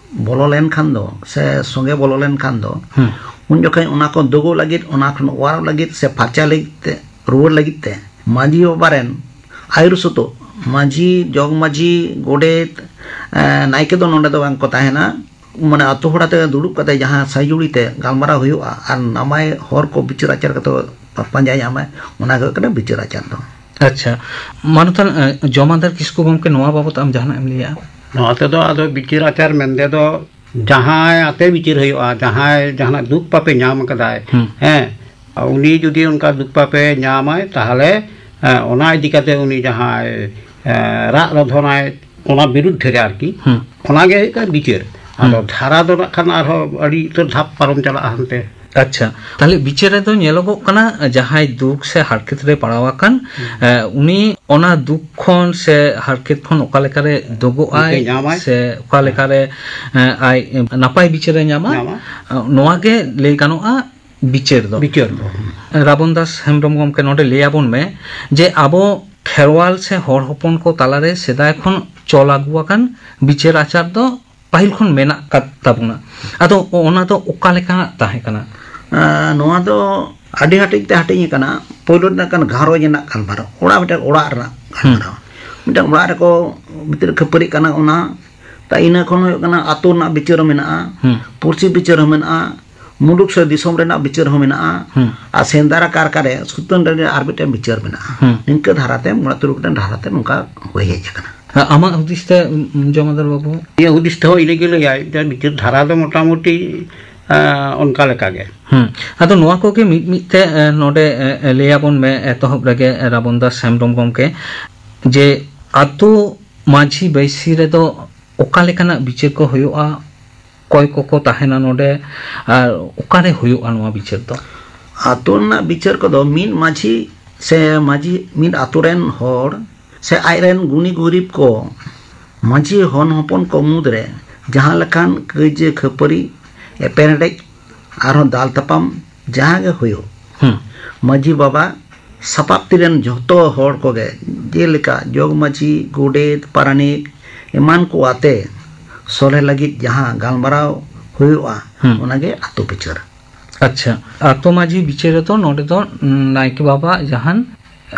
ᱵᱚᱞᱚ ᱞᱮᱱᱠᱷᱟᱱ ᱫᱚ, ᱥᱮ ᱥᱚᱸᱜᱮ ᱵᱚᱞᱚ ᱞᱮᱱᱠᱷᱟᱱ ᱫᱚ, ᱦᱩᱸ᱾ ᱩᱱ ᱡᱚᱠᱷᱚᱱ ᱚᱱᱟ ᱠᱚ ᱫᱩᱜᱩᱜ ᱞᱟᱹᱜᱤᱫ, ᱚᱱᱟ ᱠᱷᱚᱱ ᱚᱣᱟᱨᱚᱜ ᱞᱟᱹᱜᱤᱫ ᱥᱮ ᱯᱷᱟᱨᱪᱟ ᱞᱟᱹᱜᱤᱫ ᱛᱮ, ᱨᱩᱣᱟᱹᱲ ᱞᱟᱹᱜᱤᱫ ᱛᱮ ᱢᱟᱹᱡᱷᱤ ᱵᱟᱵᱟ ᱨᱮᱱ ᱟᱹᱭᱩᱨ ᱥᱩᱛᱩᱜ, ᱢᱟᱹᱡᱷᱤ, ᱡᱚᱜᱽ ᱢᱟᱹᱡᱷᱤ, ᱜᱚᱰᱮᱛ, ᱮᱸ, ᱱᱟᱭᱠᱮ ᱫᱚ ᱱᱚᱰᱮ ᱫᱚ ᱵᱟᱝ ᱠᱚ ᱛᱟᱦᱮᱱᱟ᱾ ᱢᱟᱱᱮ ᱟᱛᱳ ᱦᱚᱲ ᱟᱛᱮ ᱫᱩᱲᱩᱵ ᱠᱟᱛᱮ ᱡᱟᱦᱟᱸ ᱥᱟᱹᱭᱡᱩᱲᱤ ᱛᱮ ᱜᱟᱞᱢᱟᱨᱟᱣ ᱦᱩᱭᱩᱜᱼᱟ ᱟᱨ ᱱᱟᱢᱟᱭ ᱦᱚᱨ ᱠᱚ ᱵᱤᱪᱟᱹᱨ ᱟᱪᱟᱨ ᱠᱟᱛᱮ ᱯᱟᱸᱡᱟ ᱧᱟᱢᱟᱭ, ᱚᱱᱟ ᱜᱮ ᱦᱩᱭᱩᱜ ᱠᱟᱱᱟ ᱵᱤᱪᱟᱹᱨ ᱟᱪᱟᱨ ᱫᱚ᱾ ᱟᱪᱪᱷᱟ, ᱢᱟᱱᱚᱛᱟᱱ, ᱮ, ᱡᱚᱢᱟᱫᱟᱨ ᱠᱤᱥᱠᱩ ᱜᱚᱢᱠᱮ, ᱱᱚᱣᱟ ᱵᱟᱵᱚᱛ ᱟᱢ ᱡᱟᱦᱟᱱᱟᱜ ᱮᱢ ᱞᱟᱹᱭᱟ? ᱱᱚᱣᱟ ᱛᱮᱫᱚ ᱟᱫᱚ ᱵᱤᱪᱟᱹᱨ ᱟᱪᱟᱨ ᱢᱮᱱᱛᱮ ᱫᱚ ᱡᱟᱦᱟᱸᱭ ᱟᱛᱮ ᱵᱤᱪᱟᱹᱨ ᱦᱩᱭᱩᱜᱼᱟ, ᱡᱟᱦᱟᱸᱭ ᱡᱟᱦᱟᱱᱟᱜ ᱫᱩᱠ ᱯᱟᱯᱮ ᱧᱟᱢ ᱟᱠᱟᱫᱟᱭ, ᱦᱩᱸ᱾ ᱦᱮᱸ, ᱩᱱᱤ ᱡᱩᱫᱤ ᱚᱱᱠᱟ ᱫᱩᱠ ᱯᱟᱯᱮ ᱧᱟᱢᱟᱭ, ᱛᱟᱦᱚᱞᱮ, ᱮ, ᱚᱱᱟ ᱤᱫᱤ ᱠᱟᱛᱮ ᱩᱱᱤ ᱡᱟᱦᱟᱸᱭ, ᱮ, ᱨᱟᱜ ᱨᱚᱫᱷᱚᱱᱟᱭ, ᱚᱱᱟ ᱵᱤᱨᱩᱫᱽᱫᱷᱮ ᱨᱮ ᱟᱨᱠᱤ, ᱦᱩᱸ᱾ ᱚᱱᱟ ᱜᱮ ᱦᱩᱭᱩᱜ ᱠᱟᱱᱟ ᱵᱤᱪᱟᱹᱨ᱾ ᱟᱫᱚ ᱦᱩᱸ᱾ ᱫᱷᱟᱨᱟ ᱫᱚ ᱱᱟᱜ ᱠᱷᱟᱱ ᱟᱨᱦᱚᱸ ᱟᱹᱰᱤ ᱩᱛᱟᱹᱨ ᱫᱷᱟᱯ ᱯᱟᱨᱚᱢ ᱪᱟᱞᱟᱜᱼᱟ ᱦᱟᱱᱛᱮ᱾ ᱟᱪᱪᱷᱟ, ᱛᱟᱦᱞᱮ ᱵᱤᱪᱟᱹᱨ ᱨᱮᱫᱚ ᱧᱮᱞᱚᱜᱚᱜ ᱠᱟᱱᱟ, ᱡᱟᱦᱟᱸᱭ ᱫᱩᱠ ᱥᱮ ᱦᱟᱨᱠᱮᱛ ᱨᱮ ᱯᱟᱲᱟᱣ ᱟᱠᱟᱱ, ᱦᱩᱸ᱾ ᱮ, ᱩᱱᱤ ᱚᱱᱟ ᱫᱩᱠ ᱠᱷᱚᱱ ᱥᱮ ᱦᱟᱨᱠᱮᱛ ᱠᱷᱚᱱ ᱚᱠᱟ ᱞᱮᱠᱟᱨᱮ ᱫᱚᱜᱚᱜ ᱟᱭ ᱵᱤᱪᱟᱹᱨ ᱧᱟᱢᱟᱭ᱾ ᱥᱮ ᱚᱠᱟ ᱞᱮᱠᱟᱨᱮ, ᱮ, ᱟᱭ, ᱮ, ᱱᱟᱯᱟᱭ ᱵᱤᱪᱟᱹᱨᱮ ᱧᱟᱢᱟ, ᱧᱟᱢᱟ᱾ ᱮ, ᱱᱚᱣᱟ ᱜᱮ ᱞᱟᱹᱭ ᱜᱟᱱᱚᱜᱼᱟ ᱵᱤᱪᱟᱹᱨ ᱫᱚ᱾ ᱵᱤᱪᱟᱹᱨ ᱫᱚ᱾ ᱨᱟᱵᱚᱱ ᱫᱟᱥ ᱦᱮᱢᱵᱨᱚᱢ ᱜᱚᱢᱠᱮ, ᱱᱚᱰᱮ ᱞᱟᱹᱭ ᱟᱵᱚᱱ ᱢᱮ ᱡᱮ ᱟᱵᱚ ᱠᱷᱮᱨᱣᱟᱞ ᱥᱮ ᱦᱚᱲ ᱦᱚᱯᱚᱱ ᱠᱚ ᱛᱟᱞᱟᱨᱮ ᱥᱮᱫᱟᱭ ᱠᱷᱚᱱ ᱪᱚᱞ ᱟᱹᱜᱩ ᱟᱠᱟᱱ ᱵᱤᱪᱟᱹᱨ ᱟᱪᱟᱨ ᱫᱚ ᱯᱟᱹᱦᱤᱞ ᱠᱷᱚᱱ ᱢᱮᱱᱟᱜ ᱟᱠᱟᱫ ᱛᱟᱵᱚᱱᱟ᱾ ᱟᱫᱚ ᱚᱱᱟ ᱫᱚ ᱚᱠᱟ ᱞᱮᱠᱟᱱᱟᱜ ᱛᱟᱦᱮᱸ ᱠᱟᱱᱟ? ᱮᱸ, ᱱᱚᱣᱟ ᱫᱚ ᱟᱹᱰᱤ ᱦᱟᱹᱴᱤᱧ ᱛᱮ ᱦᱟᱹᱴᱤᱧ ᱟᱠᱟᱱᱟ᱾ ᱯᱳᱭᱞᱳ ᱨᱮᱱᱟᱜ ᱠᱟᱱ ᱜᱷᱟᱨᱚᱸᱡᱽ ᱨᱮᱱᱟᱜ ᱜᱟᱞᱢᱟᱨᱟᱣ, ᱚᱲᱟᱜ, ᱢᱤᱫᱴᱟᱝ ᱚᱲᱟᱜ ᱨᱮᱱᱟᱜ ᱦᱩᱸ᱾ ᱜᱟᱞᱢᱟᱨᱟᱣ᱾ ᱢᱤᱫᱴᱟᱝ ᱚᱲᱟᱜ ᱨᱮᱠᱚ ᱵᱷᱤᱛᱤᱨ ᱨᱮ ᱠᱷᱟᱹᱯᱟᱹᱨᱤᱜ ᱠᱟᱱᱟ, ᱚᱱᱟ᱾ ᱛᱟ ᱤᱱᱟᱹ ᱠᱷᱚᱱ ᱦᱩᱭᱩᱜ ᱠᱟᱱᱟ ᱟᱹᱛᱩ ᱨᱮᱱᱟᱜ ᱵᱤᱪᱟᱹᱨ ᱦᱚᱸ ᱢᱮᱱᱟᱜᱼᱟ, ᱦᱩᱸ᱾ ᱯᱩᱲᱥᱤ ᱵᱤᱪᱟᱹᱨ ᱦᱚᱸ ᱢᱮᱱᱟᱜᱼᱟ, ᱢᱩᱞᱩᱠ ᱥᱮ ᱫᱤᱥᱚᱢ ᱨᱮᱱᱟᱜ ᱵᱤᱪᱟᱹᱨ ᱦᱚᱸ ᱢᱮᱱᱟᱜᱼᱟ᱾ ᱦᱩᱸ᱾ ᱟᱨ ᱥᱮᱸᱫᱽᱨᱟ ᱠᱟᱨᱠᱟ ᱨᱮ ᱥᱩᱛᱟᱹᱱ ᱴᱟᱺᱰᱤ ᱨᱮ ᱟᱨ ᱢᱤᱫᱴᱮᱱ ᱵᱤᱪᱟᱹᱨ ᱢᱮᱱᱟᱜᱼᱟ᱾ ᱦᱩᱸ᱾ ᱱᱤᱝᱠᱟᱹ ᱫᱷᱟᱨᱟᱛᱮ ᱢᱚᱬᱮ ᱛᱩᱨᱩᱭ ᱜᱚᱴᱮᱱ ᱫᱷᱟᱨᱟᱛᱮ ᱱᱚᱝᱠᱟ ᱦᱩᱭ ᱦᱮᱡ ᱟᱠᱟᱱᱟ᱾ ᱟᱢᱟᱜ ᱦᱩᱫᱤᱥ ᱛᱮ, ᱩᱢ, ᱡᱚᱢᱟᱫᱟᱨ ᱵᱟᱹᱵᱩ? ᱤᱧᱟᱹᱜ ᱦᱩᱫᱤᱥ ᱛᱮᱦᱚᱸ ᱤᱱᱟᱹᱜᱮ ᱞᱟᱹᱭᱟᱭ, ᱢᱤᱫᱴᱮᱱ ᱵᱤᱪᱟᱹᱨ ᱫᱷᱟᱨᱟ ᱫᱚ ᱢᱚᱴᱟᱢᱩᱴᱤ, ᱟᱸ, ᱚᱱᱠᱟ ᱞᱮᱠᱟᱜᱮ᱾ ᱦᱩᱸ᱾ ᱟᱫᱚ ᱱᱚᱣᱟ ᱠᱚᱜᱮ ᱢᱤᱫ ᱢᱤᱫ ᱛᱮ, ᱮ, ᱱᱚᱰᱮ, ᱮ, ᱮ, ᱞᱟᱹᱭ ᱟᱵᱚᱱ ᱢᱮ, ᱮᱛᱚᱦᱚᱵ ᱨᱮᱜᱮ, ᱮ, ᱨᱟᱵᱚᱱ ᱫᱟᱥ ᱦᱮᱢᱵᱨᱚᱢ ᱜᱚᱢᱠᱮ, ᱡᱮ ᱟᱛᱳ ᱢᱟᱹᱡᱷᱤ ᱵᱟᱹᱭᱥᱤ ᱨᱮᱫᱚ ᱚᱠᱟ ᱞᱮᱠᱟᱱᱟᱜ ᱵᱤᱪᱟᱹᱨ ᱠᱚ ᱦᱩᱭᱩᱜᱼᱟ? ᱚᱠᱚᱭ ᱠᱚᱠᱚ ᱛᱟᱦᱮᱱᱟ ᱱᱚᱰᱮ? ᱟᱨ ᱚᱠᱟᱨᱮ ᱦᱩᱭᱩᱜᱼᱟ ᱱᱚᱣᱟ ᱵᱤᱪᱟᱹᱨ ᱫᱚ? ᱟᱛᱳ ᱨᱮᱱᱟᱜ ᱵᱤᱪᱟᱹᱨ ᱠᱚᱫᱚ ᱢᱤᱫ ᱢᱟᱹᱡᱷᱤ ᱥᱮ ᱢᱟᱹᱡᱷᱤ, ᱢᱤᱫ ᱟᱛᱳ ᱨᱮᱱ ᱦᱚᱲ ᱥᱮ ᱟᱡ ᱨᱮᱱ ᱜᱩᱱᱤ ᱜᱩᱨᱤᱵ ᱠᱚ ᱢᱟᱹᱡᱷᱤ ᱦᱚᱱ ᱦᱚᱯᱚᱱ ᱠᱚ ᱢᱩᱫᱽᱨᱮ ᱡᱟᱦᱟᱸ ᱞᱮᱠᱟᱱ ᱠᱟᱹᱭᱡᱟᱹ ᱠᱷᱟᱹᱯᱟᱹᱨᱤ, ᱮᱯᱮᱨᱦᱮᱸᱰᱮᱡ, ᱟᱨᱦᱚᱸ ᱫᱟᱞ ᱛᱟᱯᱟᱢ ᱡᱟᱦᱟᱸ ᱜᱮ ᱦᱩᱭᱩᱜ, ᱦᱩᱸ᱾ ᱢᱟᱹᱡᱷᱤ ᱵᱟᱵᱟ ᱥᱟᱯᱟᱵ ᱛᱤ ᱨᱮᱱ ᱡᱷᱚᱛᱚ ᱦᱚᱲ ᱠᱚᱜᱮ, ᱡᱮᱞᱮᱠᱟ ᱡᱚᱜᱽ ᱢᱟᱹᱡᱷᱤ, ᱜᱚᱰᱮᱛ, ᱯᱟᱨᱟᱱᱤᱠ, ᱮᱢᱟᱱ ᱠᱚ ᱟᱛᱮ ᱥᱚᱞᱦᱮ ᱞᱟᱹᱜᱤᱫ ᱡᱟᱦᱟᱸ ᱜᱟᱞᱢᱟᱨᱟᱣ ᱦᱩᱭᱩᱜᱼᱟ, ᱦᱩᱸ᱾ ᱚᱱᱟᱜᱮ ᱟᱛᱳ ᱵᱤᱪᱟᱹᱨ᱾ ᱟᱪᱪᱷᱟ, ᱟᱛᱳ ᱢᱟᱹᱡᱷᱤ ᱵᱤᱪᱟᱹᱨ ᱨᱮᱫᱚ ᱱᱚᱰᱮ ᱫᱚ ᱱᱟᱭᱠᱮ ᱵᱟᱵᱟᱣᱟᱜ ᱡᱟᱦᱟᱱ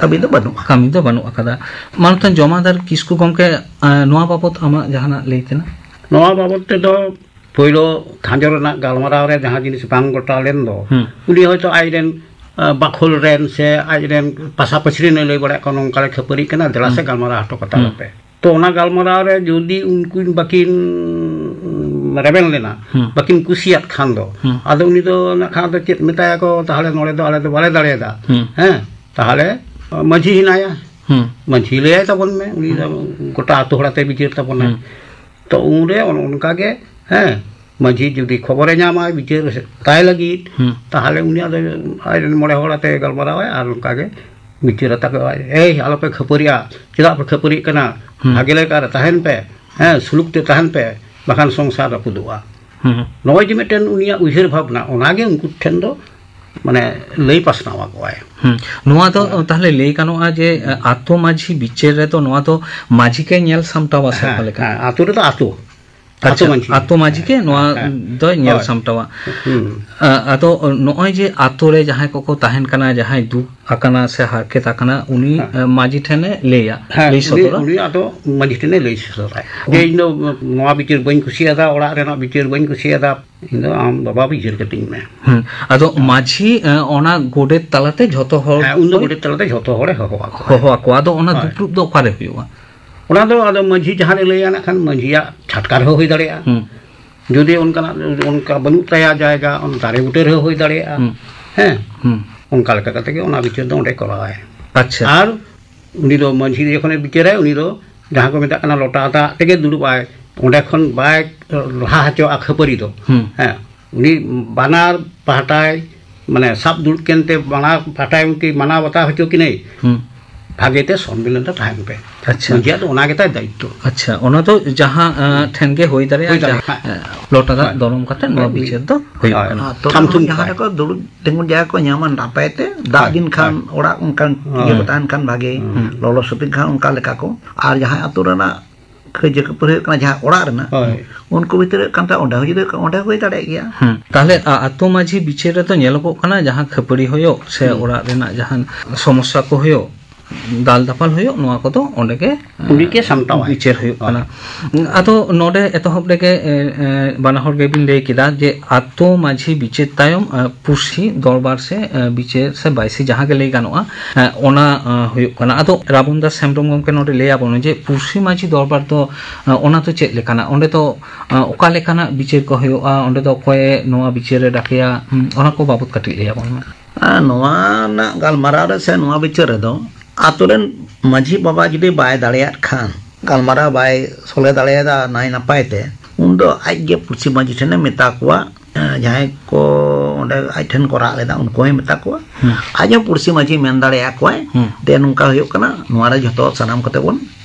ᱠᱟᱹᱢᱤ ᱫᱚ ᱵᱟᱹᱱᱩᱜᱼᱟ᱾ ᱠᱟᱹᱢᱤ ᱫᱚ ᱵᱟᱹᱱᱩᱜ ᱟᱠᱟᱫᱟ᱾ ᱢᱟᱱᱚᱛᱟᱱ ᱡᱚᱢᱟᱫᱟᱨ ᱠᱤᱥᱠᱩ ᱜᱚᱢᱠᱮ, ᱮᱸ, ᱱᱚᱣᱟ ᱵᱟᱵᱚᱛ ᱟᱢᱟᱜ ᱡᱟᱦᱟᱱᱟᱜ ᱞᱟᱹᱭ ᱛᱮᱱᱟᱜ? ᱱᱚᱣᱟ ᱵᱟᱵᱚᱛ ᱛᱮᱫᱚ ᱯᱳᱭᱞᱳ ᱠᱷᱟᱸᱡᱚ ᱨᱮᱱᱟᱜ ᱜᱟᱞᱢᱟᱨᱟᱣ ᱨᱮ ᱡᱟᱦᱟᱸ ᱡᱤᱱᱤᱥ ᱵᱟᱝ ᱜᱚᱴᱟᱣ ᱞᱮᱱ ᱫᱚ, ᱦᱩᱸ᱾ ᱩᱱᱤ ᱦᱚᱭᱛᱳ ᱟᱡᱨᱮᱱ, ᱟ, ᱵᱟᱠᱷᱳᱞ ᱨᱮᱱ ᱥᱮ ᱟᱡᱨᱮᱱ ᱯᱟᱥᱟᱯᱟᱹᱥᱤ ᱨᱮᱱ ᱞᱟᱹᱭ ᱵᱟᱲᱟᱭᱮᱫ ᱠᱚᱣᱟ, ᱱᱚᱝᱠᱟ ᱞᱮ ᱠᱷᱟᱹᱯᱟᱹᱨᱤᱜ ᱠᱟᱱᱟ, ᱫᱮᱞᱟ ᱥᱮ ᱦᱩᱸ᱾ ᱜᱟᱞᱢᱟᱨᱟᱣ ᱦᱚᱴᱚ ᱠᱟᱛᱟ ᱦᱩᱸ᱾ ᱞᱮᱯᱮ᱾ ᱛᱚ ᱚᱱᱟ ᱜᱟᱞᱢᱟᱨᱟᱣ ᱨᱮ ᱡᱩᱫᱤ ᱩᱱᱠᱤᱱ ᱵᱟᱹᱠᱤᱱ ᱨᱮᱵᱮᱱ ᱞᱮᱱᱟ, ᱦᱩᱸ᱾ ᱵᱟᱹᱠᱤᱱ ᱠᱩᱥᱤᱭᱟᱫ ᱠᱷᱟᱱ ᱫᱚ, ᱦᱩᱸ᱾ ᱟᱫᱚ ᱩᱱᱤ ᱫᱚ ᱱᱟᱜ ᱠᱷᱟᱱ ᱟᱫᱚ ᱪᱮᱫ ᱢᱮᱛᱟᱭᱟᱠᱚ, ᱛᱟᱦᱚᱞᱮ ᱱᱚᱰᱮ ᱫᱚ ᱟᱞᱮ ᱫᱚ ᱵᱟᱞᱮ ᱫᱟᱲᱮᱭᱟᱫᱟ᱾ ᱦᱩᱸ᱾ ᱦᱮᱸ, ᱛᱟᱦᱚᱞᱮ ᱢᱟᱹᱡᱷᱤ ᱦᱮᱱᱟᱭᱟ, ᱦᱩᱸ᱾ ᱢᱟᱹᱡᱷᱤ ᱞᱟᱹᱭᱟᱭ ᱛᱟᱵᱚᱱ ᱢᱮ, ᱩᱱᱤ ᱫᱚ ᱜᱚᱴᱟ ᱟᱛᱳ ᱦᱚᱲ ᱟᱛᱮ ᱵᱤᱪᱟᱹᱨ ᱛᱟᱵᱚᱱᱟᱭ᱾ ᱦᱩᱸ᱾ ᱛᱚ ᱩᱱᱨᱮ ᱚᱱ-, ᱚᱱᱠᱟ ᱜᱮ, ᱦᱮᱸ, ᱢᱟᱹᱡᱷᱤ ᱡᱩᱫᱤ ᱠᱷᱚᱵᱚᱨᱮ ᱧᱟᱢᱟ ᱵᱤᱪᱟᱹᱨ ᱛᱟᱭ ᱞᱟᱹᱜᱤᱫ, ᱦᱩᱸ᱾ ᱛᱟᱦᱚᱞᱮ ᱩᱱᱤ ᱟᱫᱚ ᱟᱡᱨᱮᱱ ᱢᱚᱬᱮ ᱦᱚᱲ ᱟᱛᱮ ᱜᱟᱞᱢᱟᱨᱟᱣᱟᱭ ᱟᱨ ᱚᱱᱠᱟ ᱜᱮ ᱵᱤᱪᱟᱹᱨ ᱟᱛᱟ ᱠᱚᱣᱟᱭ, "ᱮᱭ, ᱟᱞᱚᱯᱮ ᱠᱷᱟᱹᱯᱟᱹᱨᱤᱜᱼᱟ, ᱪᱮᱫᱟᱜ ᱯᱮ ᱠᱷᱟᱹᱯᱟᱹᱨᱤᱜ ᱠᱟᱱᱟ? ᱦᱩᱸ᱾ ᱵᱷᱟᱜᱮ ᱞᱮᱠᱟ ᱨᱮ ᱛᱟᱦᱮᱱ ᱯᱮ, ᱦᱮᱸ, ᱥᱩᱞᱩᱠ ᱛᱮ ᱛᱟᱦᱮᱱ ᱯᱮ, ᱵᱟᱠᱷᱟᱱ ᱥᱚᱝᱥᱟᱨ ᱨᱟᱹᱯᱩᱫᱚᱜᱼᱟ᱾" ᱦᱩᱸ᱾ ᱱᱚᱜᱼᱚᱭ ᱡᱮ ᱢᱤᱫᱴᱮᱱ ᱩᱱᱤᱭᱟᱜ ᱩᱭᱦᱟᱹᱨ ᱵᱷᱟᱵᱽᱱᱟ, ᱚᱱᱟᱜᱮ ᱩᱱᱠᱩ ᱴᱷᱮᱱ ᱫᱚ ᱢᱟᱱᱮ ᱞᱟᱹᱭ ᱯᱟᱥᱱᱟᱣ ᱟᱠᱚᱣᱟᱭ᱾ ᱦᱩᱸ᱾ ᱱᱚᱣᱟ ᱫᱚ, ᱦᱮᱸ᱾ ᱛᱟᱦᱞᱮ ᱞᱟᱹᱭ ᱜᱟᱱᱚᱜᱼᱟ ᱡᱮ, ᱦᱩᱸ᱾ ᱟᱛᱳ ᱢᱟᱹᱡᱷᱤ ᱵᱤᱪᱟᱹᱨ ᱨᱮᱫᱚ ᱱᱚᱣᱟ ᱫᱚ ᱢᱟᱹᱡᱷᱤ ᱜᱮ ᱧᱮᱞ ᱥᱟᱢᱴᱟᱣᱟ ᱥᱮ ᱦᱮᱸ, ᱚᱠᱟ ᱞᱮᱠᱟ? ᱦᱮᱸ, ᱟᱛᱳ ᱨᱮᱫᱚ ᱟᱛᱳ᱾ ᱟᱪᱪᱷᱟ, ᱟᱛᱳ ᱢᱟᱹᱡᱷᱤ᱾ ᱟᱛᱳ ᱢᱟᱹᱡᱷᱤ ᱜᱮ ᱱᱚᱣᱟ ᱦᱮᱸ, ᱦᱮᱸ᱾ ᱫᱚᱭ ᱧᱮᱞ ᱦᱳᱭ᱾ ᱥᱟᱢᱴᱟᱣᱟ᱾ ᱦᱩᱸ᱾ ᱟ-, ᱟᱫᱚ ᱱᱚᱜᱼᱚᱭ ᱡᱮ ᱟᱛᱳ ᱨᱮ ᱡᱟᱦᱟᱸᱭ ᱠᱚᱠᱚ ᱛᱟᱦᱮᱱ ᱠᱟᱱᱟ, ᱡᱟᱦᱟᱸᱭ ᱫᱩᱠ ᱟᱠᱟᱱᱟ ᱥᱮ ᱦᱟᱨᱠᱮᱛ ᱟᱠᱟᱱᱟ, ᱩᱱᱤ, ᱦᱮᱸ᱾ ᱮ, ᱢᱟᱹᱡᱷᱤ ᱴᱷᱮᱱᱮ ᱞᱟᱹᱭᱟ, ᱦᱮᱸ, ᱞᱟᱹᱭ ᱩᱱᱤ, ᱥᱚᱫᱚᱨᱟ? ᱩᱱᱤ ᱟᱫᱚ ᱢᱟᱹᱡᱷᱤ ᱴᱷᱮᱱᱮ ᱞᱟᱹᱭ ᱥᱚᱫᱚᱨᱟᱭ᱾ ᱡᱮ, ᱦᱩᱸ᱾ "ᱤᱧ ᱫᱚ ᱱᱚᱣᱟ ᱵᱤᱪᱟᱹᱨ ᱵᱟᱹᱧ ᱠᱩᱥᱤᱭᱟᱫᱟ, ᱚᱲᱟᱜ ᱨᱮᱱᱟᱜ ᱵᱤᱪᱟᱹᱨ ᱵᱟᱹᱧ ᱠᱩᱥᱤᱭᱟᱫᱟ, ᱤᱧ ᱫᱚ ᱟᱢ ᱵᱟᱵᱟ ᱵᱤᱪᱟᱹᱨ ᱠᱟᱹᱛᱤᱧ ᱢᱮ᱾" ᱦᱩᱸ᱾ ᱟᱫᱚ ᱢᱟᱹᱡᱷᱤ, ᱮ, ᱚᱱᱟ ᱜᱚᱰᱮᱛ ᱛᱟᱞᱟᱛᱮ ᱡᱷᱚᱛᱚ ᱦᱚᱲ ᱦᱮᱸ, ᱩᱱ ᱫᱚ ᱠᱚ ᱜᱚᱰᱮᱛ ᱛᱟᱞᱟᱛᱮ ᱡᱷᱚᱛᱚ ᱦᱚᱲᱮ ᱦᱚᱦᱚ ᱟᱠᱚᱣᱟ᱾ ᱦᱚᱦᱚ ᱟᱠᱚᱣᱟ᱾ ᱟᱫᱚ ᱚᱱᱟ ᱦᱳᱭ᱾ ᱫᱩᱯᱲᱩᱵ ᱫᱚ ᱚᱠᱟᱨᱮ ᱦᱩᱭᱩᱜᱼᱟ? ᱚᱱᱟ ᱫᱚ ᱟᱫᱚ ᱢᱟᱹᱡᱷᱤ ᱡᱟᱦᱟᱸ ᱨᱮ ᱞᱟᱹᱭᱟ, ᱱᱟᱜ ᱠᱷᱟᱱ ᱢᱟᱹᱡᱷᱤᱭᱟᱜ ᱪᱷᱟᱴᱠᱟ ᱨᱮᱦᱚᱸ ᱦᱩᱭ ᱫᱟᱲᱮᱭᱟᱜᱼᱟ᱾ ᱦᱩᱸ᱾ ᱡᱩᱫᱤ ᱚᱱᱠᱟᱱᱟᱜ, ᱚᱱᱠᱟ ᱵᱟᱹᱱᱩᱜ ᱛᱟᱭᱟ ᱡᱟᱭᱜᱟ, ᱚᱱᱟ ᱫᱟᱨᱮ ᱵᱩᱴᱟᱹ ᱨᱮᱦᱚᱸ ᱦᱩᱭ ᱫᱟᱲᱮᱭᱟᱜᱼᱟ᱾ ᱦᱩᱸ᱾ ᱦᱮᱸ᱾ ᱦᱩᱸ᱾ ᱚᱱᱠᱟ ᱞᱮᱠᱟ ᱠᱟᱛᱮ ᱜᱮ ᱚᱱᱟ ᱵᱤᱪᱟᱹᱨ ᱫᱚ ᱚᱸᱰᱮ ᱠᱚᱨᱟᱣᱟᱭ᱾ ᱟᱪᱪᱷᱟ᱾ ᱟᱨ ᱩᱱᱤ ᱫᱚ ᱢᱟᱹᱡᱷᱤ ᱡᱚᱠᱷᱚᱱᱮ ᱵᱤᱪᱟᱹᱨᱟᱭ, ᱩᱱᱤ ᱫᱚ ᱡᱟᱦᱟᱸ ᱠᱚ ᱢᱮᱛᱟᱜ ᱠᱟᱱᱟ ᱞᱚᱴᱟ ᱫᱟᱜ ᱛᱮᱜᱮ ᱫᱩᱲᱩᱵ ᱟᱭ, ᱚᱸᱰᱮ ᱠᱷᱚᱱ ᱵᱟᱭ ᱞᱟᱦᱟ ᱦᱚᱪᱚᱣᱟᱜᱼᱟ ᱠᱷᱟᱹᱯᱟᱹᱨᱤ ᱫᱚ᱾ ᱦᱩᱸ᱾ ᱦᱮᱸ, ᱩᱱᱤ ᱵᱟᱱᱟᱨ ᱯᱟᱦᱴᱟᱭ, ᱢᱟᱱᱮ ᱥᱟᱵ ᱫᱩᱲᱩᱵ ᱠᱮᱱᱛᱮ ᱵᱟᱱᱟᱨ ᱯᱟᱦᱴᱟᱭ ᱩᱱᱠᱤ ᱢᱟᱱᱟᱣ ᱵᱟᱛᱟᱣ ᱦᱚᱪᱚ ᱠᱤᱱᱟᱹᱭ, ᱦᱩᱸ᱾ ᱵᱷᱟᱜᱮ ᱛᱮ ᱥᱚᱱᱢᱤᱞᱚᱱ ᱛᱮ ᱛᱟᱦᱮᱱ ᱯᱮ᱾ ᱟᱪᱪᱷᱟ᱾ ᱢᱟᱹᱡᱷᱤᱭᱟᱜ ᱫᱚ ᱚᱱᱟ ᱜᱮᱛᱟᱭ ᱫᱟᱭᱤᱛᱛᱚ᱾ ᱟᱪᱪᱷᱟ, ᱚᱱᱟ ᱫᱚ ᱡᱟᱦᱟᱸ, ᱟᱸ, ᱴᱷᱮᱱ ᱜᱮ ᱦᱩᱭ ᱫᱟᱲᱮᱭᱟᱜᱼᱟ, ᱦᱩᱭ ᱫᱟᱲᱮᱭᱟᱜᱼᱟ, ᱡᱟᱦᱟᱸ, ᱦᱮᱸ᱾ ᱮᱸ, ᱞᱚᱴᱟ ᱫᱟᱜ ᱦᱳᱭ᱾ ᱫᱚᱨᱚᱢ ᱠᱟᱛᱮ ᱱᱚᱣᱟ ᱦᱳᱭ᱾ ᱵᱤᱪᱟᱹᱨ ᱫᱚ ᱦᱩᱭᱩᱜ ᱦᱳᱭ᱾ ᱠᱟᱱᱟ᱾ ᱟᱨ ᱛᱚᱵᱮ ᱛᱷᱟᱢ ᱛᱷᱩᱢ ᱡᱟᱦᱟᱸ ᱠᱚᱣᱟᱭ᱾ ᱨᱮᱠᱚ ᱫᱩᱲᱩᱵ ᱛᱤᱸᱜᱩ ᱡᱟᱭᱜᱟ ᱠᱚ ᱧᱟᱢᱟ, ᱱᱟᱯᱟᱭ ᱛᱮ ᱫᱟᱜ ᱦᱳᱭ, ᱫᱤᱱ ᱠᱷᱟᱱ ᱦᱳᱭ᱾ ᱚᱲᱟᱜ ᱚᱱᱠᱟᱱ ᱤᱭᱟᱹ ᱠᱚ ᱦᱳᱭ᱾ ᱛᱟᱦᱮᱱ ᱠᱷᱟᱱ ᱵᱷᱟᱜᱮ, ᱦᱩᱸ᱾ ᱞᱚᱞᱚ ᱥᱤᱛᱩᱝ ᱠᱷᱟᱱ ᱚᱱᱠᱟ ᱞᱮᱠᱟ ᱠᱚ᱾ ᱟᱨ ᱡᱟᱦᱟᱸᱭ ᱟᱛᱳ ᱨᱮᱱᱟᱜ ᱠᱟᱹᱭᱡᱟᱹ ᱠᱷᱟᱹᱯᱟᱹᱨᱤ ᱦᱩᱭᱩᱜ ᱠᱟᱱᱟ, ᱡᱟᱦᱟᱸ ᱚᱲᱟᱜ ᱨᱮᱱᱟᱜ, ᱦᱳᱭ᱾ ᱩᱱᱠᱩ ᱵᱷᱤᱛᱨᱤ ᱨᱮ ᱠᱟᱱ ᱛᱟᱦᱮᱸ, ᱚᱸᱰᱮ ᱦᱚᱸ ᱡᱩᱫᱤ ᱚᱸᱰᱮ ᱦᱩᱭ ᱫᱟᱲᱮᱭᱟᱜ ᱜᱮᱭᱟ᱾ ᱦᱩᱸ᱾ ᱛᱟᱦᱞᱮ, ᱟ, ᱟᱛᱳ ᱢᱟᱹᱡᱷᱤ ᱵᱤᱪᱟᱹᱨ ᱨᱮᱫᱚ ᱧᱮᱞᱚᱜᱚᱜ ᱠᱟᱱᱟ, ᱡᱟᱦᱟᱸ ᱠᱷᱟᱹᱯᱟᱹᱨᱤ ᱦᱩᱭᱩᱜ ᱥᱮ ᱦᱩᱸ᱾ ᱚᱲᱟᱜ ᱨᱮᱱᱟᱜ ᱡᱟᱦᱟᱱ ᱥᱚᱢᱚᱥᱥᱟ ᱠᱚ ᱦᱩᱭᱩᱜ, ᱫᱟᱞ ᱫᱟᱯᱟᱞ ᱦᱩᱭᱩᱜ, ᱱᱚᱣᱟ ᱠᱚᱫᱚ ᱚᱸᱰᱮ ᱜᱮ, ᱩᱱᱤ ᱜᱮ ᱥᱟᱢᱴᱟᱣᱟᱭ᱾ ᱵᱤᱪᱟᱹᱨ ᱦᱩᱭᱩᱜ ᱦᱳᱭ᱾ ᱠᱟᱱᱟ᱾ ᱟᱫᱚ ᱱᱚᱰᱮ ᱮᱛᱚᱦᱚᱵ ᱨᱮᱜᱮ, ᱮ, ᱮ, ᱵᱟᱱᱟ ᱦᱚᱲ ᱜᱮᱵᱤᱱ ᱞᱟᱹᱭ ᱠᱮᱫᱟ ᱡᱮ ᱟᱛᱳ ᱢᱟᱹᱡᱷᱤ ᱵᱤᱪᱟᱹᱨ ᱛᱟᱭᱚᱢ, ᱮ, ᱯᱩᱲᱥᱤ ᱫᱚᱨᱵᱟᱨ ᱥᱮ, ᱮ, ᱵᱤᱪᱟᱹᱨ ᱥᱮ ᱵᱟᱭᱥᱤ ᱡᱟᱦᱟᱸ ᱜᱮ ᱞᱟᱹᱭ ᱜᱟᱱᱚᱜᱼᱟ, ᱮ, ᱚᱱᱟ, ᱮ, ᱦᱩᱭᱩᱜ ᱠᱟᱱᱟ᱾ ᱟᱫᱚ ᱨᱟᱵᱚᱱ ᱫᱟᱥ ᱦᱮᱢᱵᱨᱚᱢ ᱜᱚᱢᱠᱮ ᱱᱚᱰᱮ ᱞᱟᱹᱭ ᱟᱵᱚᱱ ᱡᱮ ᱯᱩᱲᱥᱤ ᱢᱟᱹᱡᱷᱤ ᱫᱚᱨᱵᱟᱨ ᱫᱚ, ᱮ, ᱚᱱᱟ ᱫᱚ ᱪᱮᱫ ᱞᱮᱠᱟᱱᱟ? ᱚᱸᱰᱮ ᱫᱚ, ᱮ, ᱚᱠᱟ ᱞᱮᱠᱟᱱᱟᱜ ᱵᱤᱪᱟᱹᱨ ᱠᱚ ᱦᱩᱭᱩᱜᱼᱟ? ᱚᱸᱰᱮ ᱫᱚ ᱚᱠᱚᱭᱮ ᱱᱚᱣᱟ ᱵᱤᱪᱟᱹᱨ ᱮ ᱰᱟᱠᱮᱭᱟ? ᱦᱩᱸ, ᱚᱱᱟ ᱠᱚ ᱵᱟᱵᱚᱛ ᱠᱟᱹᱴᱤᱡ ᱞᱟᱹᱭ ᱟᱵᱚᱱ ᱢᱮ᱾ ᱟᱨ ᱱᱚᱣᱟ ᱨᱮᱱᱟᱜ ᱜᱟᱞᱢᱟᱨᱟᱣ ᱨᱮ ᱥᱮ ᱱᱚᱣᱟ ᱵᱤᱪᱟᱹᱨ ᱨᱮᱫᱚ ᱟᱛᱳ ᱨᱮᱱ ᱢᱟᱹᱡᱷᱤ ᱵᱟᱵᱟ ᱡᱩᱫᱤ ᱵᱟᱭ ᱫᱟᱲᱮᱭᱟᱜ ᱠᱷᱟᱱ, ᱜᱟᱞᱢᱟᱨᱟᱣ ᱵᱟᱭ ᱥᱚᱞᱦᱮ ᱫᱟᱲᱮᱭᱟᱫᱟ ᱱᱟᱭ ᱱᱟᱯᱟᱭ ᱛᱮ, ᱩᱱᱫᱚ ᱟᱡ ᱜᱮ ᱯᱩᱲᱥᱤ ᱢᱟᱹᱡᱷᱤ ᱴᱷᱮᱱᱮ ᱢᱮᱛᱟ ᱠᱚᱣᱟ, ᱮ, ᱡᱟᱦᱟᱸᱭ ᱠᱚ ᱚᱸᱰᱮ ᱟᱡ ᱴᱷᱮᱱ ᱠᱚ ᱨᱟᱜ ᱞᱮᱫᱟ, ᱩᱱᱠᱩ ᱦᱚᱸᱭ ᱢᱮᱛᱟ ᱠᱚᱣᱟ᱾ ᱦᱩᱸ᱾ ᱟᱡ ᱦᱚᱸ ᱯᱩᱲᱥᱤ ᱢᱟᱹᱡᱷᱤ ᱢᱮᱱ ᱫᱟᱲᱮᱭᱟᱠᱚᱣᱟᱭ, ᱦᱩᱸ᱾ ᱫᱮ, ᱱᱚᱝᱠᱟ ᱦᱩᱭᱩᱜ ᱠᱟᱱᱟ, ᱱᱚᱣᱟ ᱨᱮ ᱡᱷᱚᱛᱚ ᱥᱟᱱᱟᱢ ᱠᱚᱛᱮ ᱵᱚᱱ,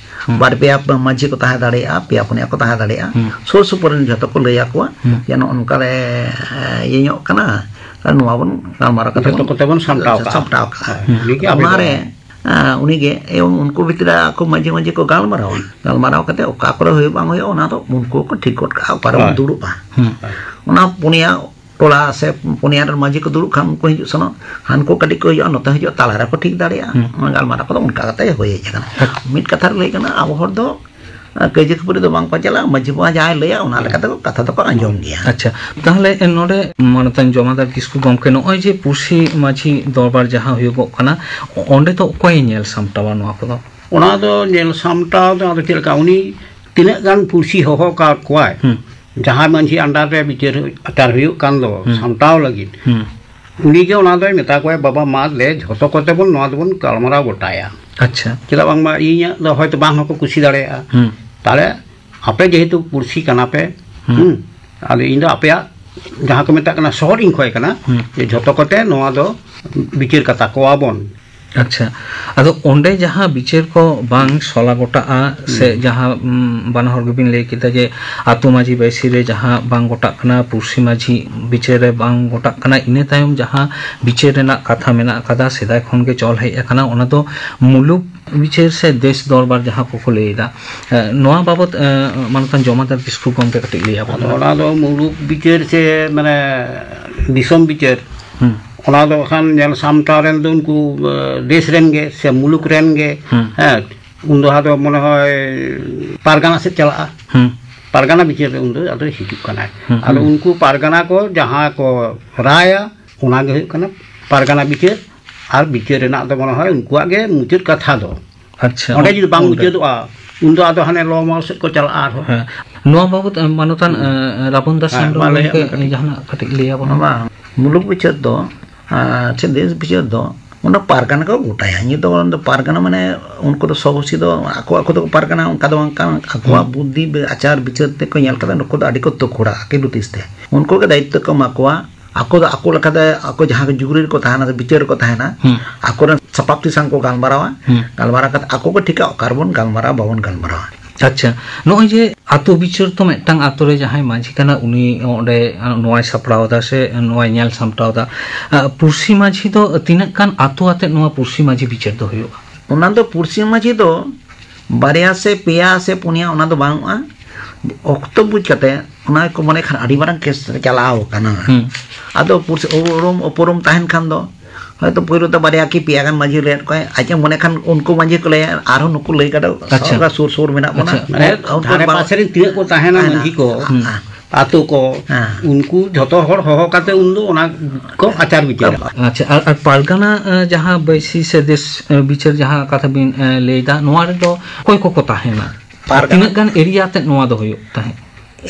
ᱦᱩᱸ᱾ ᱵᱟᱨ ᱯᱮᱭᱟ ᱢᱟᱹᱡᱷᱤ ᱠᱚ ᱛᱟᱦᱮᱸ ᱫᱟᱲᱮᱭᱟᱜᱼᱟ, ᱯᱮᱭᱟ ᱯᱩᱱᱭᱟ ᱠᱚ ᱛᱟᱦᱮᱸ ᱫᱟᱲᱮᱭᱟᱜᱼᱟ, ᱦᱩᱸ᱾ ᱥᱩᱨ ᱥᱩᱯᱩᱨ ᱨᱮᱱ ᱡᱷᱚᱛᱚ ᱠᱚ ᱞᱟᱹᱭ ᱟᱠᱚᱣᱟ, ᱦᱩᱸ᱾ ᱡᱮ ᱱᱚᱜᱼᱚ ᱱᱚᱝᱠᱟ ᱞᱮ, ᱮ, ᱤᱭᱟᱹ ᱧᱚᱜ ᱠᱟᱱᱟ, ᱟᱨ ᱱᱚᱣᱟ ᱵᱚᱱ ᱜᱟᱞᱢᱟᱨᱟᱣ ᱠᱟᱛᱮ ᱡᱷᱚᱛᱚ ᱵᱚᱱ ᱠᱚᱛᱮ ᱵᱚᱱ ᱥᱟᱢᱴᱟᱣ ᱠᱟᱜᱼᱟ᱾ ᱥᱟᱢᱴᱟᱣ ᱠᱟᱜᱼᱟ᱾ ᱦᱮᱸ, ᱩᱱᱤᱜᱮ ᱟᱵᱚ ᱚᱱᱟᱨᱮ, ᱫᱚ ᱮ, ᱩᱱᱤᱜᱮ, ᱮᱵᱚᱝ ᱩᱱᱠᱩ ᱵᱷᱤᱛᱨᱤ ᱨᱮ ᱟᱠᱚ ᱢᱟᱹᱡᱷᱤ ᱢᱟᱹᱡᱷᱤ ᱠᱚ ᱜᱟᱞᱢᱟᱨᱟᱣᱟ᱾ ᱜᱟᱞᱢᱟᱨᱟᱣ ᱠᱟᱛᱮ ᱚᱠᱟ ᱠᱚᱨᱮ ᱦᱩᱭᱩᱜ ᱵᱟᱝ ᱦᱩᱭᱩᱜᱼᱟ, ᱚᱱᱟ ᱫᱚ ᱩᱱᱠᱩ ᱠᱚ ᱴᱷᱤᱠ ᱜᱚᱫ ᱠᱟᱜᱼᱟ, ᱚᱠᱟ ᱨᱮᱵᱚᱱ ᱦᱳᱭ᱾ ᱫᱩᱲᱩᱵᱼᱟ᱾ ᱦᱩᱸ᱾ ᱚᱱᱟ ᱯᱩᱱᱭᱟ ᱴᱚᱞᱟ ᱥᱮ ᱯᱩᱱᱭᱟ ᱨᱮᱱ ᱢᱟᱹᱡᱷᱤ ᱠᱚ ᱫᱩᱲᱩᱵ ᱠᱷᱟᱱ, ᱩᱱᱠᱩ ᱦᱤᱡᱩᱜ ᱥᱮᱱᱚᱜ, ᱦᱟᱱᱠᱩ ᱠᱟᱹᱴᱤᱡ ᱠᱚ ᱦᱤᱡᱩᱜᱼᱟ, ᱱᱚᱛᱮ ᱦᱤᱡᱩᱜᱼᱟ, ᱛᱟᱞᱟ ᱨᱮᱠᱚ ᱴᱷᱤᱠ ᱫᱟᱲᱮᱭᱟᱜᱼᱟ᱾ ᱦᱩᱸ᱾ ᱚᱱᱟ ᱜᱟᱞᱢᱟᱨᱟᱣ ᱠᱚᱫᱚ ᱚᱱᱠᱟ ᱠᱟᱛᱮ ᱦᱩᱭ ᱦᱮᱡ ᱟᱠᱟᱱᱟ᱾ ᱟᱪᱪᱷᱟ᱾ ᱢᱤᱫ ᱠᱟᱛᱷᱟ ᱨᱮ ᱞᱟᱹᱭ ᱠᱟᱱᱟ, ᱟᱵᱚ ᱦᱚᱲ ᱫᱚ, ᱮ, ᱠᱟᱹᱭᱡᱟᱹ ᱠᱷᱟᱹᱯᱟᱹᱨᱤ ᱫᱚ ᱵᱟᱝ ᱠᱚ ᱪᱟᱞᱟᱜᱼᱟ, ᱢᱟᱹᱡᱷᱤ ᱵᱟᱵᱟ ᱡᱟᱦᱟᱸᱭ ᱞᱟᱹᱭᱟ, ᱚᱱᱟ ᱞᱮᱠᱟᱛᱮ ᱠᱟᱛᱷᱟ ᱫᱚᱠᱚ ᱟᱸᱡᱚᱢ ᱜᱮᱭᱟ᱾ ᱟᱪᱪᱷᱟ, ᱛᱟᱦᱚᱞᱮ ᱱᱚᱰᱮ ᱢᱟᱱᱚᱛᱟᱱ ᱡᱚᱢᱟᱫᱟᱨ ᱠᱤᱥᱠᱩ ᱜᱚᱢᱠᱮ, ᱱᱚᱜᱼᱚᱭ ᱡᱮ ᱯᱩᱲᱥᱤ ᱢᱟᱹᱡᱷᱤ ᱫᱚᱨᱵᱟᱨ ᱡᱟᱦᱟᱸ ᱦᱩᱭᱩᱜᱚᱜ ᱠᱟᱱᱟ, ᱚᱸᱰᱮ ᱫᱚ ᱚᱠᱚᱭᱮ ᱧᱮᱞ ᱥᱟᱢᱴᱟᱣᱟ ᱱᱚᱣᱟ ᱠᱚᱫᱚ? ᱚᱱᱟ ᱫᱚ ᱧᱮᱞ ᱥᱟᱢᱴᱟᱣ ᱫᱚ ᱟᱫᱚ ᱪᱮᱫ ᱞᱮᱠᱟ, ᱩᱱᱤ ᱛᱤᱱᱟᱹᱜ ᱜᱟᱱ ᱯᱩᱲᱥᱤ ᱦᱚᱦᱚ ᱟᱠᱟᱫ ᱠᱚᱣᱟᱭ, ᱦᱩᱸ᱾ ᱡᱟᱦᱟᱸᱭ ᱢᱟᱹᱡᱷᱤ under ᱨᱮ ᱵᱤᱪᱟᱹᱨ ᱟᱪᱟᱨ ᱦᱩᱭᱩᱜ ᱠᱟᱱ ᱫᱚ, ᱦᱩᱸ᱾ ᱥᱟᱢᱴᱟᱣ ᱞᱟᱹᱜᱤᱫ, ᱦᱩᱸ᱾ ᱩᱱᱤᱜᱮ ᱚᱱᱟ ᱫᱚᱭ ᱢᱮᱛᱟ ᱠᱚᱣᱟ, "ᱵᱟᱵᱟ, ᱢᱟ ᱫᱮ, ᱡᱷᱚᱛᱚ ᱠᱚᱛᱮ ᱵᱚᱱ ᱱᱚᱣᱟ ᱫᱚᱵᱚᱱ ᱜᱟᱞᱢᱟᱨᱟᱣ ᱜᱚᱴᱟᱭᱟ᱾" ᱟᱪᱪᱷᱟ᱾ ᱪᱮᱫᱟᱜ ᱵᱟᱝᱢᱟ ᱤᱧᱟᱹᱜ ᱫᱚ ᱦᱚᱭᱛᱳ ᱵᱟᱝ ᱦᱚᱸᱠᱚ ᱠᱩᱥᱤ ᱫᱟᱲᱮᱭᱟᱜᱼᱟ᱾ ᱦᱩᱸ᱾ ᱛᱟᱦᱞᱮ ᱟᱯᱮ ᱡᱮᱦᱮᱛᱩ ᱯᱩᱲᱥᱤ ᱠᱟᱱᱟ ᱯᱮ, ᱦᱩᱸ᱾ ᱦᱩᱸ, ᱟᱫᱚ ᱤᱧ ᱫᱚ ᱟᱯᱮᱭᱟᱜ ᱡᱟᱦᱟᱸ ᱠᱚ ᱢᱮᱛᱟᱜ ᱠᱟᱱᱟ ᱥᱚᱦᱚᱫ ᱤᱧ ᱠᱷᱚᱭ ᱠᱟᱱᱟ, ᱦᱩᱸ᱾ ᱡᱮ ᱡᱷᱚᱛᱚ ᱠᱚᱛᱮ ᱱᱚᱣᱟ ᱫᱚ ᱵᱤᱪᱟᱹᱨ ᱠᱟᱛᱟ ᱠᱚᱣᱟ ᱵᱚᱱ᱾ ᱟᱪᱪᱷᱟ, ᱟᱫᱚ ᱚᱸᱰᱮ ᱡᱟᱦᱟᱸ ᱵᱤᱪᱟᱹᱨ ᱠᱚ ᱵᱟᱝ ᱥᱚᱞᱟ ᱜᱚᱴᱟᱜᱼᱟ, ᱥᱮ ᱦᱩᱸ᱾ ᱡᱟᱦᱟᱸ, ᱩᱢ, ᱵᱟᱱᱟ ᱦᱚᱲ ᱜᱮᱵᱤᱱ ᱞᱟᱹᱭ ᱠᱮᱫᱟ ᱡᱮ ᱟᱛᱳ ᱢᱟᱹᱡᱷᱤ ᱵᱟᱹᱭᱥᱤ ᱨᱮ ᱡᱟᱦᱟᱸ ᱵᱟᱝ ᱜᱚᱴᱟᱜ ᱠᱟᱱᱟ, ᱯᱩᱲᱥᱤ ᱢᱟᱹᱡᱷᱤ ᱵᱤᱪᱟᱹᱨ ᱨᱮ ᱵᱟᱝ ᱜᱚᱴᱟᱜ ᱠᱟᱱᱟ, ᱤᱱᱟᱹ ᱛᱟᱭᱚᱢ ᱡᱟᱦᱟᱸ ᱵᱤᱪᱟᱹᱨ ᱨᱮᱱᱟᱜ ᱠᱟᱛᱷᱟ ᱢᱮᱱᱟᱜ ᱟᱠᱟᱫᱟ, ᱥᱮᱫᱟᱭ ᱠᱷᱚᱱ ᱜᱮ ᱪᱚᱞ ᱦᱮᱡ ᱟᱠᱟᱱᱟ, ᱚᱱᱟ ᱫᱚ ᱢᱩᱞᱩᱠ ᱵᱤᱪᱟᱹᱨ ᱥᱮ ᱫᱮᱥ ᱫᱚᱨᱵᱟᱨ ᱡᱟᱦᱟᱸ ᱠᱚᱠᱚ ᱞᱟᱹᱭ ᱮᱫᱟ, ᱮ, ᱱᱚᱣᱟ ᱵᱟᱵᱚᱛ, ᱮ, ᱢᱟᱱᱚᱛᱟᱱ ᱡᱚᱢᱟᱫᱟᱨ ᱠᱤᱥᱠᱩ ᱜᱚᱢᱠᱮ ᱠᱟᱹᱴᱤᱡ ᱞᱟᱹᱭ ᱟᱵᱚᱱ ᱟᱫᱚ ᱢᱮ᱾ ᱚᱱᱟ ᱫᱚ ᱢᱩᱞᱩᱠ ᱵᱤᱪᱟᱹᱨ ᱥᱮ, ᱢᱟᱱᱮ, ᱫᱤᱥᱚᱢ ᱵᱤᱪᱟᱹᱨ, ᱦᱩᱸ᱾ ᱚᱱᱟ ᱫᱚ ᱠᱷᱟᱱ ᱧᱮᱞ ᱥᱟᱢᱴᱟᱣ ᱨᱮᱱ ᱫᱚ ᱩᱱᱠᱩ, ᱮ, ᱫᱮᱥ ᱨᱮᱱ ᱜᱮ ᱥᱮ ᱢᱩᱞᱩᱠ ᱨᱮᱱ ᱜᱮ, ᱦᱩᱸ᱾ ᱦᱮᱸ, ᱩᱱ ᱫᱚ ᱟᱫᱚ ᱢᱚᱱᱮ ᱦᱚᱭ ᱯᱟᱨᱜᱟᱱᱟ ᱥᱮᱫ ᱪᱟᱞᱟᱜᱼᱟ᱾ ᱦᱩᱸ᱾ ᱯᱟᱨᱜᱟᱱᱟ ᱵᱤᱪᱟᱹᱨ ᱨᱮ ᱩᱱ ᱫᱚ ᱟᱫᱚ ᱦᱤᱡᱩᱜ ᱠᱟᱱᱟᱭ᱾ ᱦᱩᱸ, ᱟᱫᱚ ᱦᱩᱸ᱾ ᱩᱱᱠᱩ ᱯᱟᱨᱜᱟᱱᱟ ᱠᱚ ᱡᱟᱦᱟᱸ ᱠᱚ ᱨᱟᱭᱟ, ᱚᱱᱟ ᱜᱮ ᱦᱩᱭᱩᱜ ᱠᱟᱱᱟ ᱯᱟᱨᱜᱟᱱᱟ ᱵᱤᱪᱟᱹᱨ᱾ ᱟᱨ ᱵᱤᱪᱟᱹᱨ ᱨᱮᱱᱟᱜ ᱫᱚ ᱢᱚᱱᱮ ᱦᱚᱭ ᱩᱱᱠᱩᱣᱟᱜ ᱜᱮ ᱢᱩᱪᱟᱹᱫ ᱠᱟᱛᱷᱟ ᱫᱚ᱾ ᱟᱪᱪᱷᱟ, ᱚᱸᱰᱮ ᱡᱩᱫᱤ ᱵᱟᱝ ᱚᱸᱰᱮ᱾ ᱢᱩᱪᱟᱹᱫᱚᱜᱼᱟ, ᱩᱱ ᱫᱚ ᱟᱫᱚ ᱦᱟᱱᱮ ᱞᱚ ᱢᱚᱦᱚᱞ ᱥᱮᱫ ᱠᱚ ᱪᱟᱞᱟᱜᱼᱟ ᱟᱨᱦᱚᱸ᱾ ᱦᱮᱸ᱾ ᱱᱚᱣᱟ ᱵᱟᱵᱚᱛ, ᱮ, ᱢᱟᱱᱚᱛᱟᱱ, ᱦᱩᱸ᱾ ᱮ, ᱨᱟᱵᱚᱱ ᱫᱟᱥ ᱦᱮᱸ, ᱦᱮᱢᱵᱨᱚᱢ ᱢᱟ ᱞᱟᱹᱭ ᱜᱚᱢᱠᱮ, ᱢᱮ ᱠᱟᱹᱴᱤᱡ᱾ ᱡᱟᱦᱟᱱᱟᱜ ᱠᱟᱹᱴᱤᱡ ᱞᱟᱹᱭ ᱟᱵᱚᱱ ᱢᱮ᱾ ᱵᱟᱝ, ᱢᱩᱞᱩᱠ ᱵᱤᱪᱟᱹᱨ ᱫᱚ, ᱟᱨ ᱪᱮᱫ ᱫᱮᱥ ᱵᱤᱪᱟᱹᱨ ᱫᱚ, ᱚᱱᱟ ᱯᱟᱨᱜᱟᱱᱟ ᱠᱚ ᱜᱚᱴᱟᱭᱟ᱾ ᱱᱤᱛ ᱫᱚ ᱚᱱᱟ ᱫᱚ ᱯᱟᱨᱜᱟᱱᱟ ᱢᱟᱱᱮ ᱩᱱᱠᱩ ᱫᱚ ᱥᱚᱵ ᱥᱤ ᱫᱚ ᱟᱠᱚ, ᱟᱠᱚ ᱫᱚᱠᱚ ᱯᱟᱨᱜᱟᱱᱟ, ᱚᱱᱠᱟ ᱫᱚ ᱵᱟᱝ ᱠᱟᱱᱟ᱾ ᱟᱠᱚᱣᱟᱜ ᱦᱩᱸ᱾ ᱵᱩᱫᱽᱫᱷᱤ, ᱵᱮ-, ᱟᱪᱟᱨ ᱵᱤᱪᱟᱹᱨ ᱛᱮᱠᱚ ᱧᱮᱞ ᱠᱟᱛᱮ ᱱᱩᱠᱩ ᱫᱚ ᱟᱹᱰᱤ ᱠᱚ ᱛᱩᱠᱷᱩᱲᱟ ᱟᱹᱠᱤᱞ ᱦᱩᱫᱤᱥ ᱛᱮ᱾ ᱩᱱᱠᱩ ᱜᱮ ᱫᱟᱭᱤᱛᱛᱚ ᱠᱚ ᱮᱢᱟ ᱠᱚᱣᱟ᱾ ᱟᱠᱚ ᱫᱚ ᱟᱠᱚ ᱞᱮᱠᱟᱛᱮ ᱟᱠᱚ ᱡᱟᱦᱟᱸ ᱡᱩᱜᱽᱨᱤ ᱨᱮᱠᱚ ᱛᱟᱦᱮᱱᱟ ᱥᱮ ᱵᱤᱪᱟᱹᱨ ᱨᱮᱠᱚ ᱛᱟᱦᱮᱱᱟ, ᱦᱩᱸ᱾ ᱟᱠᱚᱨᱮᱱ ᱥᱟᱯᱟᱵ ᱛᱤᱥᱟᱝ ᱠᱚ ᱜᱟᱞᱢᱟᱨᱟᱣᱟ᱾ ᱦᱩᱸ᱾ ᱜᱟᱞᱢᱟᱨᱟᱣ ᱠᱟᱛᱮ ᱟᱠᱚ ᱠᱚ ᱴᱷᱤᱠᱟ ᱚᱠᱟ ᱨᱮᱵᱚᱱ ᱜᱟᱞᱢᱟᱨᱟᱣᱟ, ᱵᱟᱵᱚᱱ ᱜᱟᱞᱢᱟᱨᱟᱣᱟ᱾ ᱟᱪᱪᱷᱟ, ᱱᱚᱜᱼᱚᱭ ᱡᱮ ᱟᱛᱳ ᱵᱤᱪᱟᱹᱨ ᱛᱚ ᱢᱤᱫᱴᱟᱝ ᱟᱛᱳ ᱨᱮ ᱡᱟᱦᱟᱸᱭ ᱢᱟᱹᱡᱷᱤ ᱠᱟᱱᱟ ᱩᱱᱤ ᱚᱸᱰᱮ ᱱᱚᱣᱟᱭ ᱥᱟᱯᱲᱟᱣ ᱮᱫᱟ ᱥᱮ ᱱᱚᱣᱟᱭ ᱧᱮᱞ ᱥᱟᱢᱴᱟᱣ ᱮᱫᱟ᱾ ᱟ, ᱯᱩᱲᱥᱤ ᱢᱟᱹᱡᱷᱤ ᱫᱚ ᱛᱤᱱᱟᱹᱜ ᱜᱟᱱ ᱟᱛᱳ ᱟᱛᱮ ᱱᱚᱣᱟ ᱯᱩᱲᱥᱤ ᱢᱟᱹᱡᱷᱤ ᱵᱤᱪᱟᱹᱨ ᱫᱚ ᱦᱩᱭᱩᱜᱼᱟ? ᱚᱱᱟ ᱫᱚ ᱯᱩᱲᱥᱤ ᱢᱟᱹᱡᱷᱤ ᱫᱚ ᱵᱟᱨᱭᱟ ᱥᱮ ᱯᱮᱭᱟ ᱥᱮ ᱯᱩᱱᱭᱟ ᱚᱱᱟ ᱫᱚ ᱵᱟᱹᱱᱩᱜᱼᱟ᱾ ᱚᱠᱛᱚ ᱵᱩᱡᱽ ᱠᱟᱛᱮ ᱚᱱᱟ ᱠᱚ ᱢᱚᱱᱮ ᱠᱷᱟᱱ ᱟᱹᱰᱤ ᱢᱟᱨᱟᱝ ᱠᱮᱥ ᱨᱮ ᱪᱟᱞᱟᱣ ᱟᱠᱟᱱᱟ᱾ ᱦᱩᱸ᱾ ᱟᱫᱚ ᱯᱩᱲᱥᱤ ᱩᱨᱩᱢ ᱩᱯᱨᱩᱢ ᱛᱟᱦᱮᱱ ᱠᱷᱟᱱ ᱫᱚ ᱦᱚᱭᱛᱚ ᱯᱩᱭᱞᱩ ᱛᱮ ᱵᱟᱨᱭᱟ ᱠᱤ ᱯᱮᱭᱟ ᱜᱟᱱ ᱢᱟᱹᱡᱷᱤ ᱞᱟᱹᱭᱟᱫ ᱠᱚᱣᱟᱭ, ᱟᱡ ᱮ ᱢᱚᱱᱮ ᱠᱷᱟᱱ ᱩᱱᱠᱩ ᱢᱟᱹᱡᱷᱤ ᱠᱚ ᱞᱟᱹᱭᱟ, ᱟᱨᱦᱚᱸ ᱱᱩᱠᱩ ᱞᱟᱹᱭ ᱠᱟᱛᱮ ᱟᱪᱪᱷᱟ᱾ ᱥᱚᱨᱠᱟᱨ ᱥᱩᱨ ᱥᱩᱨ ᱢᱮᱱᱟᱜ ᱵᱚᱱᱟ᱾ ᱟᱪᱪᱷᱟ᱾ ᱢᱟᱱᱮ ᱩᱱᱠᱩ ᱫᱷᱟᱨᱮ ᱵᱟᱝ ᱯᱟᱥᱮ ᱨᱮᱱ ᱛᱤᱱᱟᱹᱜ ᱠᱚ ᱛᱟᱦᱮᱱᱟ ᱛᱟᱦᱮᱱᱟ᱾ ᱢᱟᱹᱡᱷᱤ ᱠᱚ, ᱦᱮᱸ᱾ ᱟᱛᱳ ᱠᱚ, ᱦᱮᱸ᱾ ᱩᱱᱠᱩ ᱡᱷᱚᱛᱚ ᱦᱚᱲ ᱦᱚᱦᱚ ᱠᱟᱛᱮ ᱩᱱᱫᱚ ᱚᱱᱟ ᱠᱚ ᱟᱪᱟᱨ ᱵᱤᱪᱟᱹᱨᱟ᱾ ᱟᱪᱪᱷᱟ, ᱟᱨ, ᱟᱨ ᱯᱟᱨᱜᱟᱱᱟ, ᱮ, ᱡᱟᱦᱟᱸ ᱵᱟᱹᱭᱥᱤ ᱥᱮ ᱫᱮᱥ, ᱮ, ᱵᱤᱪᱟᱹᱨ ᱡᱟᱦᱟᱸ ᱠᱟᱛᱷᱟ ᱵᱤᱱ, ᱮ, ᱞᱟᱹᱭᱫᱟ, ᱱᱚᱣᱟ ᱨᱮᱫᱚ ᱚᱠᱚᱭ ᱠᱚᱠᱚ ᱛᱟᱦᱮᱱᱟ? ᱟᱨ ᱯᱟᱨᱜᱟᱱᱟ ᱛᱤᱱᱟᱹᱜ ᱜᱟᱱ ᱮᱨᱤᱭᱟ ᱟᱛᱮᱫ ᱱᱚᱣᱟ ᱫᱚ ᱦᱩᱭᱩᱜ ᱛᱟᱦᱮᱸᱫ?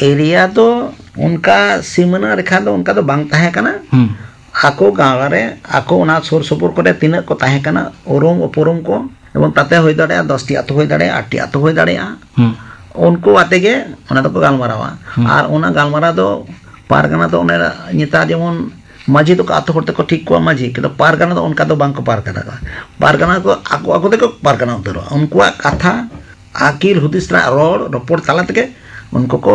ᱮᱨᱤᱭᱟ ᱫᱚ ᱚᱱᱠᱟ ᱥᱤᱢᱟᱹᱱᱟ ᱨᱮᱠᱷᱟ ᱫᱚ ᱚᱱᱠᱟ ᱫᱚ ᱵᱟᱝ ᱛᱟᱦᱮᱸ ᱠᱟᱱᱟ᱾ ᱦᱩᱸ᱾ ᱟᱠᱚ ᱜᱟᱶ ᱨᱮ, ᱟᱠᱚ ᱚᱱᱟ ᱥᱩᱨ ᱥᱩᱯᱩᱨ ᱠᱚᱨᱮ ᱛᱤᱱᱟᱹᱜ ᱠᱚ ᱛᱟᱦᱮᱸ ᱠᱟᱱᱟ, ᱩᱨᱩᱢ ᱩᱯᱨᱩᱢ ᱠᱚ, ᱡᱮᱢᱚᱱ ᱛᱟᱛᱮ ᱦᱩᱭ ᱫᱟᱲᱮᱭᱟᱜᱼᱟ, ᱫᱚᱥ ᱴᱤ ᱟᱹᱛᱩ ᱦᱩᱭ ᱫᱟᱲᱮᱭᱟᱜᱼᱟ, ᱟᱴ ᱴᱤ ᱟᱹᱛᱩ ᱦᱩᱭ ᱫᱟᱲᱮᱭᱟᱜᱼᱟ᱾ ᱦᱩᱸ᱾ ᱩᱱᱠᱩ ᱟᱛᱮ ᱜᱮ ᱚᱱᱟ ᱫᱚᱠᱚ ᱜᱟᱞᱢᱟᱨᱟᱣᱟ᱾ ᱦᱩᱸ᱾ ᱟᱨ ᱚᱱᱟ ᱜᱟᱞᱢᱟᱨᱟᱣ ᱫᱚ ᱯᱟᱨᱜᱟᱱᱟ ᱫᱚ ᱚᱱᱮ ᱱᱮᱛᱟᱨ ᱡᱮᱢᱚᱱ ᱢᱟᱹᱡᱷᱤ ᱫᱚᱠᱚ ᱟᱛᱳ ᱦᱚᱲ ᱛᱮᱠᱚ ᱴᱷᱤᱠ ᱠᱚᱣᱟ ᱢᱟᱹᱡᱷᱤ, ᱠᱤᱱᱛᱩ ᱯᱟᱨᱜᱟᱱᱟ ᱫᱚ ᱚᱱᱠᱟ ᱫᱚ ᱵᱟᱝ ᱠᱚ ᱯᱟᱨᱜᱟᱱᱟ ᱠᱚᱣᱟ᱾ ᱯᱟᱨᱜᱟᱱᱟ ᱠᱚ ᱟᱠᱚ ᱟᱠᱚ ᱛᱮᱠᱚ ᱯᱟᱨᱜᱟᱱᱟ ᱩᱛᱟᱹᱨᱚᱜᱼᱟ᱾ ᱩᱱᱠᱩᱣᱟᱜ ᱠᱟᱛᱷᱟ, ᱟᱹᱠᱤᱞ ᱦᱩᱫᱤᱥ ᱨᱮᱱᱟᱜ ᱨᱚᱲ ᱨᱚᱯᱚᱲ ᱛᱟᱞᱟ ᱛᱮᱜᱮ ᱩᱱᱠᱩ ᱠᱚ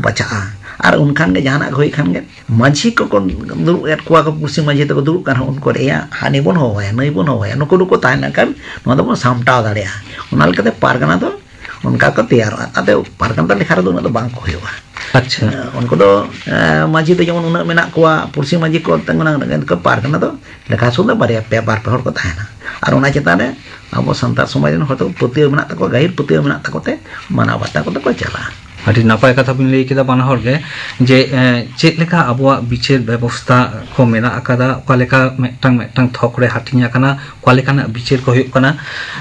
ᱵᱟᱪᱷᱟᱜᱼᱟ᱾ ᱟᱨ ᱩᱱᱠᱷᱟᱱ ᱜᱮ ᱡᱟᱦᱟᱱᱟᱜ ᱜᱮ ᱦᱩᱭ ᱠᱷᱟᱱ ᱜᱮ ᱢᱟᱹᱡᱷᱤ ᱠᱚᱠᱚ ᱫᱩᱲᱩᱵ ᱮᱫ ᱠᱚᱣᱟ ᱠᱚ, ᱯᱩᱲᱥᱤ ᱢᱟᱹᱡᱷᱤ ᱛᱮᱠᱚ ᱫᱩᱲᱩᱵ ᱠᱟᱱ ᱨᱮᱦᱚᱸ ᱩᱱᱠᱩ ᱨᱮᱭᱟᱜ ᱦᱟᱹᱱᱤ ᱵᱚᱱ ᱦᱚᱦᱚᱣᱟᱭᱟ, ᱱᱟᱹᱭ ᱵᱚᱱ ᱦᱚᱦᱚᱣᱟᱭᱟ, ᱱᱩᱠᱩ ᱱᱩᱠᱩ ᱛᱟᱦᱮᱸ ᱞᱮᱱᱠᱷᱟᱱ ᱱᱚᱣᱟ ᱫᱚᱵᱚᱱ ᱥᱟᱢᱴᱟᱣ ᱫᱟᱲᱮᱭᱟᱜᱼᱟ᱾ ᱚᱱᱟ ᱞᱮᱠᱟᱛᱮ ᱯᱟᱨᱜᱟᱱᱟ ᱫᱚ ᱚᱱᱠᱟ ᱠᱚ ᱛᱮᱭᱟᱨᱚᱜᱼᱟ᱾ ᱟᱫᱚ ᱯᱟᱨᱜᱟᱱᱟ ᱫᱚ ᱞᱮᱠᱷᱟ ᱨᱮᱫᱚ ᱩᱱᱟᱹᱜ ᱫᱚ ᱵᱟᱝ ᱠᱚ ᱦᱩᱭᱩᱜᱼᱟ᱾ ᱟᱪᱪᱷᱟ᱾ ᱩᱱᱠᱩ ᱫᱚ ᱮ, ᱢᱟᱹᱡᱷᱤ ᱫᱚ ᱡᱮᱢᱚᱱ ᱩᱱᱟᱹᱜ ᱢᱮᱱᱟᱜ ᱠᱚᱣᱟ, ᱯᱩᱲᱥᱤ ᱢᱟᱹᱡᱷᱤ ᱠᱚ ᱛᱤᱸᱜᱩᱱᱟ, ᱩᱱᱠᱩ ᱯᱟᱨᱜᱟᱱᱟ ᱫᱚ ᱞᱮᱠᱷᱟ ᱥᱩᱢᱩᱝ ᱫᱚ ᱵᱟᱨᱭᱟ ᱯᱮ ᱵᱟᱨ ᱯᱮ ᱦᱚᱲ ᱠᱚ ᱛᱟᱦᱮᱱᱟ᱾ ᱟᱨ ᱚᱱᱟ ᱪᱮᱛᱟᱱ ᱨᱮ ᱟᱵᱚ ᱥᱟᱱᱛᱟᱲ ᱥᱚᱢᱟᱡᱽ ᱨᱮᱱ ᱦᱚᱲ ᱫᱚ ᱯᱟᱹᱛᱭᱟᱹᱣ ᱢᱮᱱᱟᱜ ᱛᱟᱠᱚᱣᱟ, ᱜᱟᱹᱦᱤᱨ ᱯᱟᱹᱛᱭᱟᱹᱣ ᱢᱮᱱᱟᱜ ᱛᱟᱠᱚ ᱛᱮ ᱢᱟᱱᱟᱣ ᱵᱟᱛᱟᱣ ᱠᱚᱫᱚ ᱠᱚ ᱪᱟᱞᱟᱜᱼᱟ᱾ ᱟᱹᱰᱤ ᱱᱟᱯᱟᱭ ᱠᱟᱛᱷᱟ ᱵᱤᱱ ᱞᱟᱹᱭ ᱠᱮᱫᱟ ᱵᱟᱱᱟ ᱦᱚᱲ ᱜᱮ, ᱡᱮ ᱮ, ᱪᱮᱫ ᱞᱮᱠᱟ ᱟᱵᱚᱣᱟᱜ ᱵᱤᱪᱟᱹᱨ ᱵᱮᱵᱚᱥᱛᱷᱟ ᱠᱚ ᱢᱮᱱᱟᱜ ᱟᱠᱟᱫᱟ, ᱚᱠᱟ ᱞᱮᱠᱟ ᱢᱤᱫᱴᱟᱝ ᱢᱤᱫᱴᱟᱝ ᱛᱷᱚᱠ ᱨᱮ ᱦᱟᱹᱴᱤᱧ ᱟᱠᱟᱱᱟ, ᱚᱠᱟ ᱞᱮᱠᱟᱱᱟᱜ ᱵᱤᱪᱟᱹᱨ ᱠᱚ ᱦᱩᱭᱩᱜ ᱠᱟᱱᱟ᱾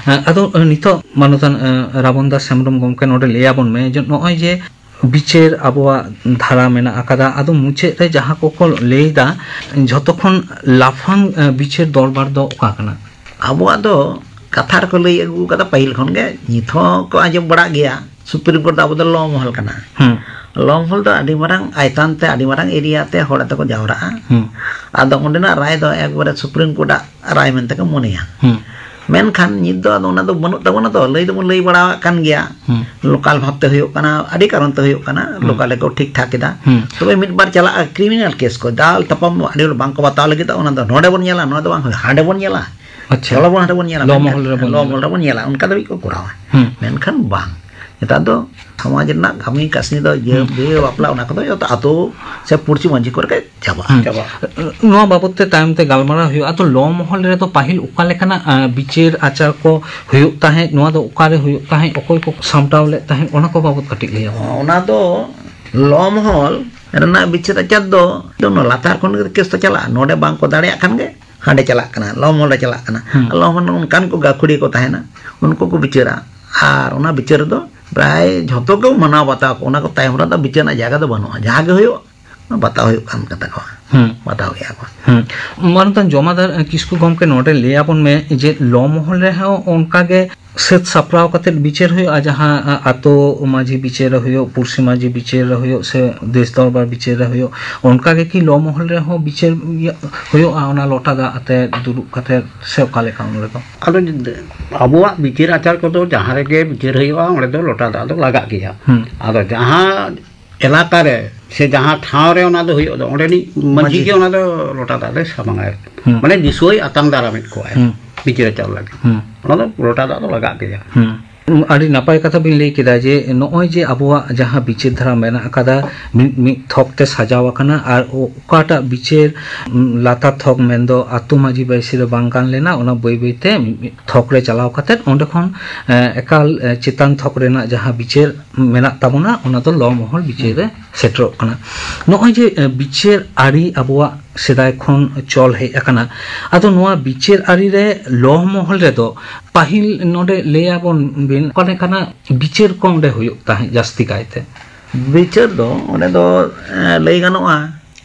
ᱮ, ᱟᱫᱚ ᱮ, ᱱᱤᱛᱚᱜ ᱢᱟᱱᱚᱛᱟᱱ ᱮ, ᱨᱟᱵᱚᱱ ᱫᱟᱥ ᱦᱮᱢᱵᱨᱚᱢ ᱜᱚᱢᱠᱮ ᱱᱚᱰᱮ ᱞᱟᱹᱭ ᱟᱵᱚᱱ ᱢᱮ ᱡᱮ ᱱᱚᱜᱼᱚᱭ ᱡᱮ ᱵᱤᱪᱟᱹᱨ ᱟᱵᱚᱣᱟᱜ ᱫᱷᱟᱨᱟ ᱢᱮᱱᱟᱜ ᱟᱠᱟᱫᱟ, ᱟᱫᱚ ᱢᱩᱪᱟᱹᱫ ᱨᱮ ᱡᱟᱦᱟᱸ ᱠᱚᱠᱚ ᱞᱟᱹᱭ ᱮᱫᱟ, ᱡᱷᱚᱛᱚ ᱠᱷᱚᱱ ᱞᱟᱯᱷᱟᱝ ᱮ, ᱵᱤᱪᱟᱹᱨ ᱫᱚᱨᱵᱟᱨ ᱫᱚ ᱚᱠᱟ ᱠᱟᱱᱟ? ᱟᱵᱚᱣᱟᱜ ᱫᱚ ᱠᱟᱛᱷᱟ ᱨᱮᱠᱚ ᱞᱟᱹᱭ ᱟᱹᱜᱩ ᱟᱠᱟᱫᱟ ᱯᱟᱹᱦᱤᱞ ᱠᱷᱚᱱ ᱜᱮ, ᱱᱤᱛ ᱦᱚᱸ ᱠᱚ ᱟᱸᱡᱚᱢ ᱵᱟᱲᱟᱜ ᱜᱮᱭᱟ, ᱥᱩᱯᱨᱤᱢ ᱠᱳᱨᱴ ᱫᱚ ᱟᱵᱚ ᱫᱚ ᱞᱚ ᱢᱚᱦᱚᱞ ᱠᱟᱱᱟ᱾ ᱦᱩᱸ᱾ ᱞᱚ ᱢᱚᱦᱚᱞ ᱫᱚ ᱟᱹᱰᱤ ᱢᱟᱨᱟᱝ ᱟᱭᱛᱟᱱ ᱛᱮ, ᱟᱹᱰᱤ ᱢᱟᱨᱟᱝ ᱮᱨᱤᱭᱟ ᱛᱮ ᱦᱚᱲ ᱛᱮᱠᱚ ᱡᱟᱣᱨᱟᱜᱼᱟ᱾ ᱦᱩᱸ᱾ ᱟᱫᱚ ᱚᱸᱰᱮᱱᱟᱜ ᱨᱟᱭ ᱫᱚ ᱮᱠᱵᱟᱨᱮ ᱥᱩᱯᱨᱤᱢ ᱠᱳᱨᱴᱟᱜ ᱨᱟᱭ ᱢᱮᱱᱛᱮ ᱠᱚ ᱢᱚᱱᱮᱭᱟ᱾ ᱦᱩᱸ᱾ ᱢᱮᱱᱠᱷᱟᱱ ᱱᱤᱛ ᱫᱚ ᱟᱫᱚ ᱚᱱᱟ ᱫᱚ ᱵᱟᱹᱱᱩᱜ ᱛᱟᱵᱚᱱᱟ᱾ ᱛᱚ ᱞᱟᱹᱭ ᱫᱚᱵᱚᱱ ᱞᱟᱹᱭ ᱵᱟᱲᱟᱣᱟᱜ ᱠᱟᱱ ᱜᱮᱭᱟ, ᱦᱩᱸ᱾ ᱞᱳᱠᱟᱞ ᱵᱷᱟᱵᱽᱛᱮ ᱦᱩᱭᱩᱜ ᱠᱟᱱᱟ, ᱟᱹᱰᱤ ᱠᱟᱨᱚᱱ ᱛᱮ ᱦᱩᱭᱩᱜ ᱠᱟᱱᱟ, ᱦᱩᱸ᱾ ᱞᱳᱠᱟᱞ ᱨᱮᱠᱚ ᱴᱷᱤᱠ ᱴᱷᱟᱠ ᱮᱫᱟ᱾ ᱦᱩᱸ᱾ ᱛᱚᱵᱮ ᱢᱤᱫ ᱵᱟᱨ ᱪᱟᱞᱟᱜᱼᱟ, ᱠᱨᱤᱢᱤᱱᱟᱞ ᱠᱮᱥ ᱠᱚ, ᱫᱟᱞ ᱛᱟᱯᱟᱢ ᱟᱹᱰᱤ ᱦᱚᱲ ᱵᱟᱝᱠᱚ ᱵᱟᱛᱟᱣ ᱞᱟᱹᱜᱤᱫ, ᱚᱱᱟ ᱫᱚ ᱱᱚᱰᱮ ᱵᱚᱱ ᱧᱮᱞᱟ, ᱱᱚᱣᱟ ᱫᱚ ᱵᱟᱝ ᱦᱩᱭᱩᱜᱼᱟ, ᱦᱟᱸᱰᱮ ᱵᱚᱱ ᱧᱮᱞᱟ, ᱟᱪᱪᱷᱟ᱾ ᱪᱚᱞᱚ ᱵᱚᱱ ᱦᱟᱸᱰᱮ ᱵᱚᱱ ᱧᱮᱞᱟ, ᱞᱚ ᱢᱮᱱᱠᱷᱟᱱ ᱢᱚᱦᱚᱞ ᱨᱮᱵᱚᱱ ᱞᱚ ᱧᱮᱞᱟ᱾ ᱢᱚᱦᱚᱞ ᱨᱮᱵᱚᱱ ᱧᱮᱞᱟ, ᱚᱱᱠᱟ ᱫᱷᱟᱹᱵᱤᱡ ᱠᱚ ᱠᱚᱨᱟᱣᱟ᱾ ᱦᱩᱸ᱾ ᱢᱮᱱᱠᱷᱟᱱ ᱵᱟᱝ, ᱱᱮᱛᱟᱨ ᱫᱚ ᱥᱚᱢᱟᱡᱽ ᱨᱮᱱᱟᱜ ᱠᱟᱹᱢᱤ ᱠᱟᱹᱥᱱᱤ ᱫᱚ ᱤᱭᱟᱹ ᱦᱩᱸ᱾ ᱵᱤᱦᱟᱹ ᱵᱟᱯᱞᱟ ᱚᱱᱟ ᱠᱚᱫᱚ ᱡᱚᱛᱚ ᱟᱛᱳ ᱥᱮ ᱯᱩᱲᱥᱤ ᱢᱟᱹᱡᱷᱤ ᱠᱚᱨᱮ ᱜᱮ ᱪᱟᱵᱟᱜᱼᱟ᱾ ᱦᱩᱸ᱾ ᱪᱟᱵᱟᱜᱼᱟ᱾ ᱱᱚᱣᱟ ᱵᱟᱵᱚᱛ ᱛᱮ ᱛᱟᱭᱚᱢ ᱛᱮ ᱜᱟᱞᱢᱟᱨᱟᱣ ᱦᱩᱭᱩᱜᱼᱟ᱾ ᱟᱫᱚ ᱞᱚ ᱢᱚᱦᱚᱞ ᱨᱮᱫᱚ ᱯᱟᱹᱦᱤᱞ ᱚᱠᱟ ᱞᱮᱠᱟᱱᱟᱜ ᱮ, ᱵᱤᱪᱟᱹᱨ ᱟᱪᱟᱨ ᱠᱚ ᱦᱩᱭᱩᱜ ᱛᱟᱦᱮᱸᱫ, ᱱᱚᱣᱟ ᱫᱚ ᱚᱠᱟᱨᱮ ᱦᱩᱭᱩᱜ ᱛᱟᱦᱮᱸᱫ, ᱚᱠᱚᱭ ᱠᱚ ᱥᱟᱢᱴᱟᱣ ᱞᱮᱫ ᱛᱟᱦᱮᱸᱫ, ᱚᱱᱟ ᱠᱚ ᱵᱟᱵᱚᱛ ᱠᱟᱹᱴᱤᱡ ᱞᱟᱹᱭ ᱟᱵᱚᱱ᱾ ᱚᱱᱟ ᱫᱚ ᱞᱚ ᱢᱚᱦᱚᱞ ᱨᱮᱱᱟᱜ ᱵᱤᱪᱟᱹᱨ ᱟᱪᱟᱨ ᱫᱚ ᱚᱱᱟ ᱞᱟᱛᱟᱨ ᱠᱷᱚᱱ ᱜᱮ ᱠᱮᱥ ᱫᱚ ᱪᱟᱞᱟᱜᱼᱟ᱾ ᱱᱚᱰᱮ ᱵᱟᱝ ᱠᱚ ᱫᱟᱲᱮᱭᱟᱜ ᱠᱷᱟᱱ ᱜᱮ ᱦᱟᱸᱰᱮ ᱪᱟᱞᱟᱜ ᱠᱟᱱᱟ, ᱞᱚ ᱢᱚᱦᱚᱞ ᱨᱮ ᱪᱟᱞᱟᱜ ᱠᱟᱱᱟ᱾ ᱦᱩᱸ᱾ ᱞᱚ ᱢᱚᱦᱚᱞ ᱨᱮ ᱚᱱᱠᱟᱱ ᱠᱚ ᱜᱟᱹᱠᱷᱩᱲᱤᱭᱟᱹ ᱠᱚ ᱛᱟᱦᱮᱱᱟ, ᱩᱱᱠᱩ ᱠᱚ ᱵᱤᱪᱟᱹᱨᱟ᱾ ᱟᱨ ᱚᱱᱟ ᱵᱤᱪᱟᱹᱨ ᱨᱮᱫᱚ ᱯᱨᱟᱭ ᱡᱷᱚᱛᱚ ᱜᱮ ᱢᱟᱱᱟᱣ ᱵᱟᱛᱟᱣ ᱠᱚ, ᱚᱱᱟ ᱠᱚ ᱛᱟᱭᱚᱢ ᱨᱮᱫᱚ ᱵᱤᱪᱟᱹᱨ ᱨᱮᱱᱟᱜ ᱡᱟᱭᱜᱟ ᱫᱚ ᱵᱟᱹᱱᱩᱜᱼᱟ᱾ ᱡᱟᱦᱟᱸ ᱜᱮ ᱦᱩᱭᱩᱜ, ᱚᱱᱟ ᱵᱟᱛᱟᱣ ᱦᱩᱭᱩᱜ ᱠᱟᱱ ᱛᱟᱠᱚᱣᱟ᱾ ᱦᱩᱸ᱾ ᱵᱟᱛᱟᱣ ᱜᱮᱭᱟ ᱠᱚ᱾ ᱦᱩᱸ᱾ ᱢᱟᱱᱚᱛᱟᱱ ᱡᱚᱢᱟᱫᱟᱨ ᱠᱤᱥᱠᱩ ᱜᱚᱢᱠᱮ, ᱱᱚᱰᱮ ᱞᱟᱹᱭ ᱟᱵᱚᱱ ᱢᱮ ᱡᱮ ᱞᱚ ᱢᱚᱦᱚᱞ ᱨᱮᱦᱚᱸ ᱚᱱᱠᱟ ᱜᱮ ᱥᱟᱹᱛ ᱥᱟᱯᱲᱟᱣ ᱠᱟᱛᱮᱫ ᱵᱤᱪᱟᱹᱨ ᱦᱩᱭᱩᱜᱼᱟ, ᱡᱟᱦᱟᱸ ᱟ, ᱟᱛᱳ ᱢᱟᱹᱡᱷᱤ ᱵᱤᱪᱟᱹᱨ ᱨᱮ ᱦᱩᱭᱩᱜ, ᱯᱩᱲᱥᱤ ᱢᱟᱹᱡᱷᱤ ᱵᱤᱪᱟᱹᱨ ᱨᱮ ᱦᱩᱭᱩᱜ, ᱥᱮ ᱫᱮᱥ ᱫᱚᱨᱵᱟᱨ ᱵᱤᱪᱟᱹᱨ ᱨᱮ ᱦᱩᱭᱩᱜ, ᱚᱱᱠᱟ ᱜᱮ ᱠᱤ ᱞᱚ ᱢᱚᱦᱚᱞ ᱨᱮᱦᱚᱸ ᱵᱤᱪᱟᱹᱨ ᱤᱭᱟᱹ ᱦᱩᱭᱩᱜᱼᱟ, ᱚᱱᱟ ᱞᱚᱴᱟ ᱫᱟᱜ ᱟᱛᱮ ᱫᱩᱲᱩᱵ ᱠᱟᱛᱮ, ᱥᱮ ᱚᱠᱟ ᱞᱮᱠᱟ ᱚᱸᱰᱮ ᱫᱚ? ᱟᱫᱚ ᱟᱵᱚᱣᱟᱜ ᱵᱤᱪᱟᱹᱨ ᱟᱪᱟᱨ ᱠᱚᱫᱚ ᱡᱟᱦᱟᱸ ᱨᱮᱜᱮ ᱵᱤᱪᱟᱹᱨ ᱦᱩᱭᱩᱜᱼᱟ, ᱚᱸᱰᱮ ᱫᱚ ᱞᱚᱴᱟ ᱫᱟᱜ ᱫᱚ ᱞᱟᱜᱟᱜ ᱜᱮᱭᱟ᱾ ᱦᱩᱸ᱾ ᱟᱫᱚ ᱡᱟᱦᱟᱸ ᱮᱞᱟᱠᱟ ᱨᱮ ᱥᱮ ᱡᱟᱦᱟᱸ ᱴᱷᱟᱶ ᱨᱮ ᱚᱱᱟ ᱫᱚ ᱦᱩᱭᱩᱜ ᱫᱚ, ᱚᱸᱰᱮᱱᱤᱡ ᱢᱟᱹᱡᱷᱤ ᱢᱟᱹᱡᱷᱤ᱾ ᱜᱮ ᱚᱱᱟ ᱫᱚ ᱞᱚᱴᱟ ᱫᱟᱜ ᱫᱚᱭ ᱥᱟᱢᱟᱝᱟᱭ᱾ ᱦᱩᱸ᱾ ᱢᱟᱱᱮ ᱫᱤᱥᱩᱣᱟᱹᱭ ᱟᱛᱟᱝ ᱫᱟᱨᱟᱢᱮᱫ ᱠᱚᱣᱟᱭ ᱦᱩᱸ᱾ ᱵᱤᱪᱟᱹᱨ ᱟᱪᱟᱨ ᱞᱟᱹᱜᱤᱫ᱾ ᱦᱩᱸ᱾ ᱚᱱᱟ ᱫᱚ ᱞᱚᱴᱟ ᱫᱟᱜ ᱫᱚ ᱞᱟᱜᱟᱜ ᱜᱮᱭᱟ᱾ ᱦᱩᱸ᱾ ᱟᱹᱰᱤ ᱱᱟᱯᱟᱭ ᱠᱟᱛᱷᱟ ᱵᱤᱱ ᱞᱟᱹᱭ ᱠᱮᱫᱟ ᱡᱮ ᱱᱚᱜᱼᱚᱭ ᱡᱮ ᱟᱵᱚᱣᱟᱜ ᱡᱟᱦᱟᱸ ᱵᱤᱪᱟᱹᱨ ᱫᱷᱟᱨᱟ ᱢᱮᱱᱟᱜ ᱟᱠᱟᱫᱟ, ᱢᱤᱫ, ᱢᱤᱫ ᱛᱷᱚᱠ ᱛᱮ ᱥᱟᱡᱟᱣ ᱟᱠᱟᱱᱟ, ᱟᱨ ᱚᱠᱟᱴᱟᱜ ᱵᱤᱪᱟᱹᱨ, ᱩᱢ, ᱞᱟᱛᱟᱨ ᱛᱷᱚᱠ ᱢᱮᱱᱫᱚ ᱟᱛᱳ ᱢᱟᱹᱡᱷᱤ ᱵᱟᱹᱭᱥᱤ ᱨᱮ ᱵᱟᱝ ᱜᱟᱱ ᱞᱮᱱᱟ, ᱚᱱᱟ ᱵᱟᱹᱭ ᱵᱟᱹᱭᱛᱮ ᱢᱤᱫ, ᱢᱤᱫ ᱛᱷᱚᱠ ᱨᱮ ᱪᱟᱞᱟᱣ ᱠᱟᱛᱮᱫ ᱚᱸᱰᱮ ᱠᱷᱚᱱ, ᱮ, ᱮᱠᱟᱞ, ᱮ, ᱪᱮᱛᱟᱱ ᱛᱷᱚᱠ ᱨᱮᱱᱟᱜ ᱡᱟᱦᱟᱸ ᱵᱤᱪᱟᱹᱨ ᱢᱮᱱᱟᱜ ᱛᱟᱵᱚᱱᱟ, ᱚᱱᱟ ᱫᱚ ᱞᱚ ᱢᱚᱦᱚᱞ ᱵᱤᱪᱟᱹᱨ ᱨᱮ ᱥᱮᱴᱮᱨᱚᱜ ᱠᱟᱱᱟ᱾ ᱱᱚᱜᱼᱚᱭ ᱡᱮ, ᱮ, ᱵᱤᱪᱟᱹᱨ ᱟᱹᱨᱤ ᱟᱵᱚᱣᱟᱜ ᱥᱮᱫᱟᱭ ᱠᱷᱚᱱ ᱪᱚᱞ ᱦᱮᱡ ᱟᱠᱟᱱᱟ, ᱟᱫᱚ ᱱᱚᱣᱟ ᱵᱤᱪᱟᱹᱨ ᱟᱹᱨᱤ ᱨᱮ ᱞᱚ ᱢᱚᱦᱚᱞ ᱨᱮᱫᱚ ᱯᱟᱹᱦᱤᱞ ᱱᱚᱰᱮ ᱞᱟᱹᱭ ᱟᱵᱚᱱ ᱵᱤᱱ, ᱚᱠᱟ ᱞᱮᱠᱟᱱᱟᱜ ᱵᱤᱪᱟᱹᱨ ᱠᱚ ᱚᱸᱰᱮ ᱦᱩᱭᱩᱜ ᱛᱟᱦᱮᱸᱫ ᱡᱟᱹᱥᱛᱤ ᱠᱟᱭᱛᱮ? ᱵᱤᱪᱟᱹᱨ ᱫᱚ ᱚᱸᱰᱮ ᱫᱚ, ᱮ, ᱞᱟᱹᱭ ᱜᱟᱱᱚᱜᱼᱟ,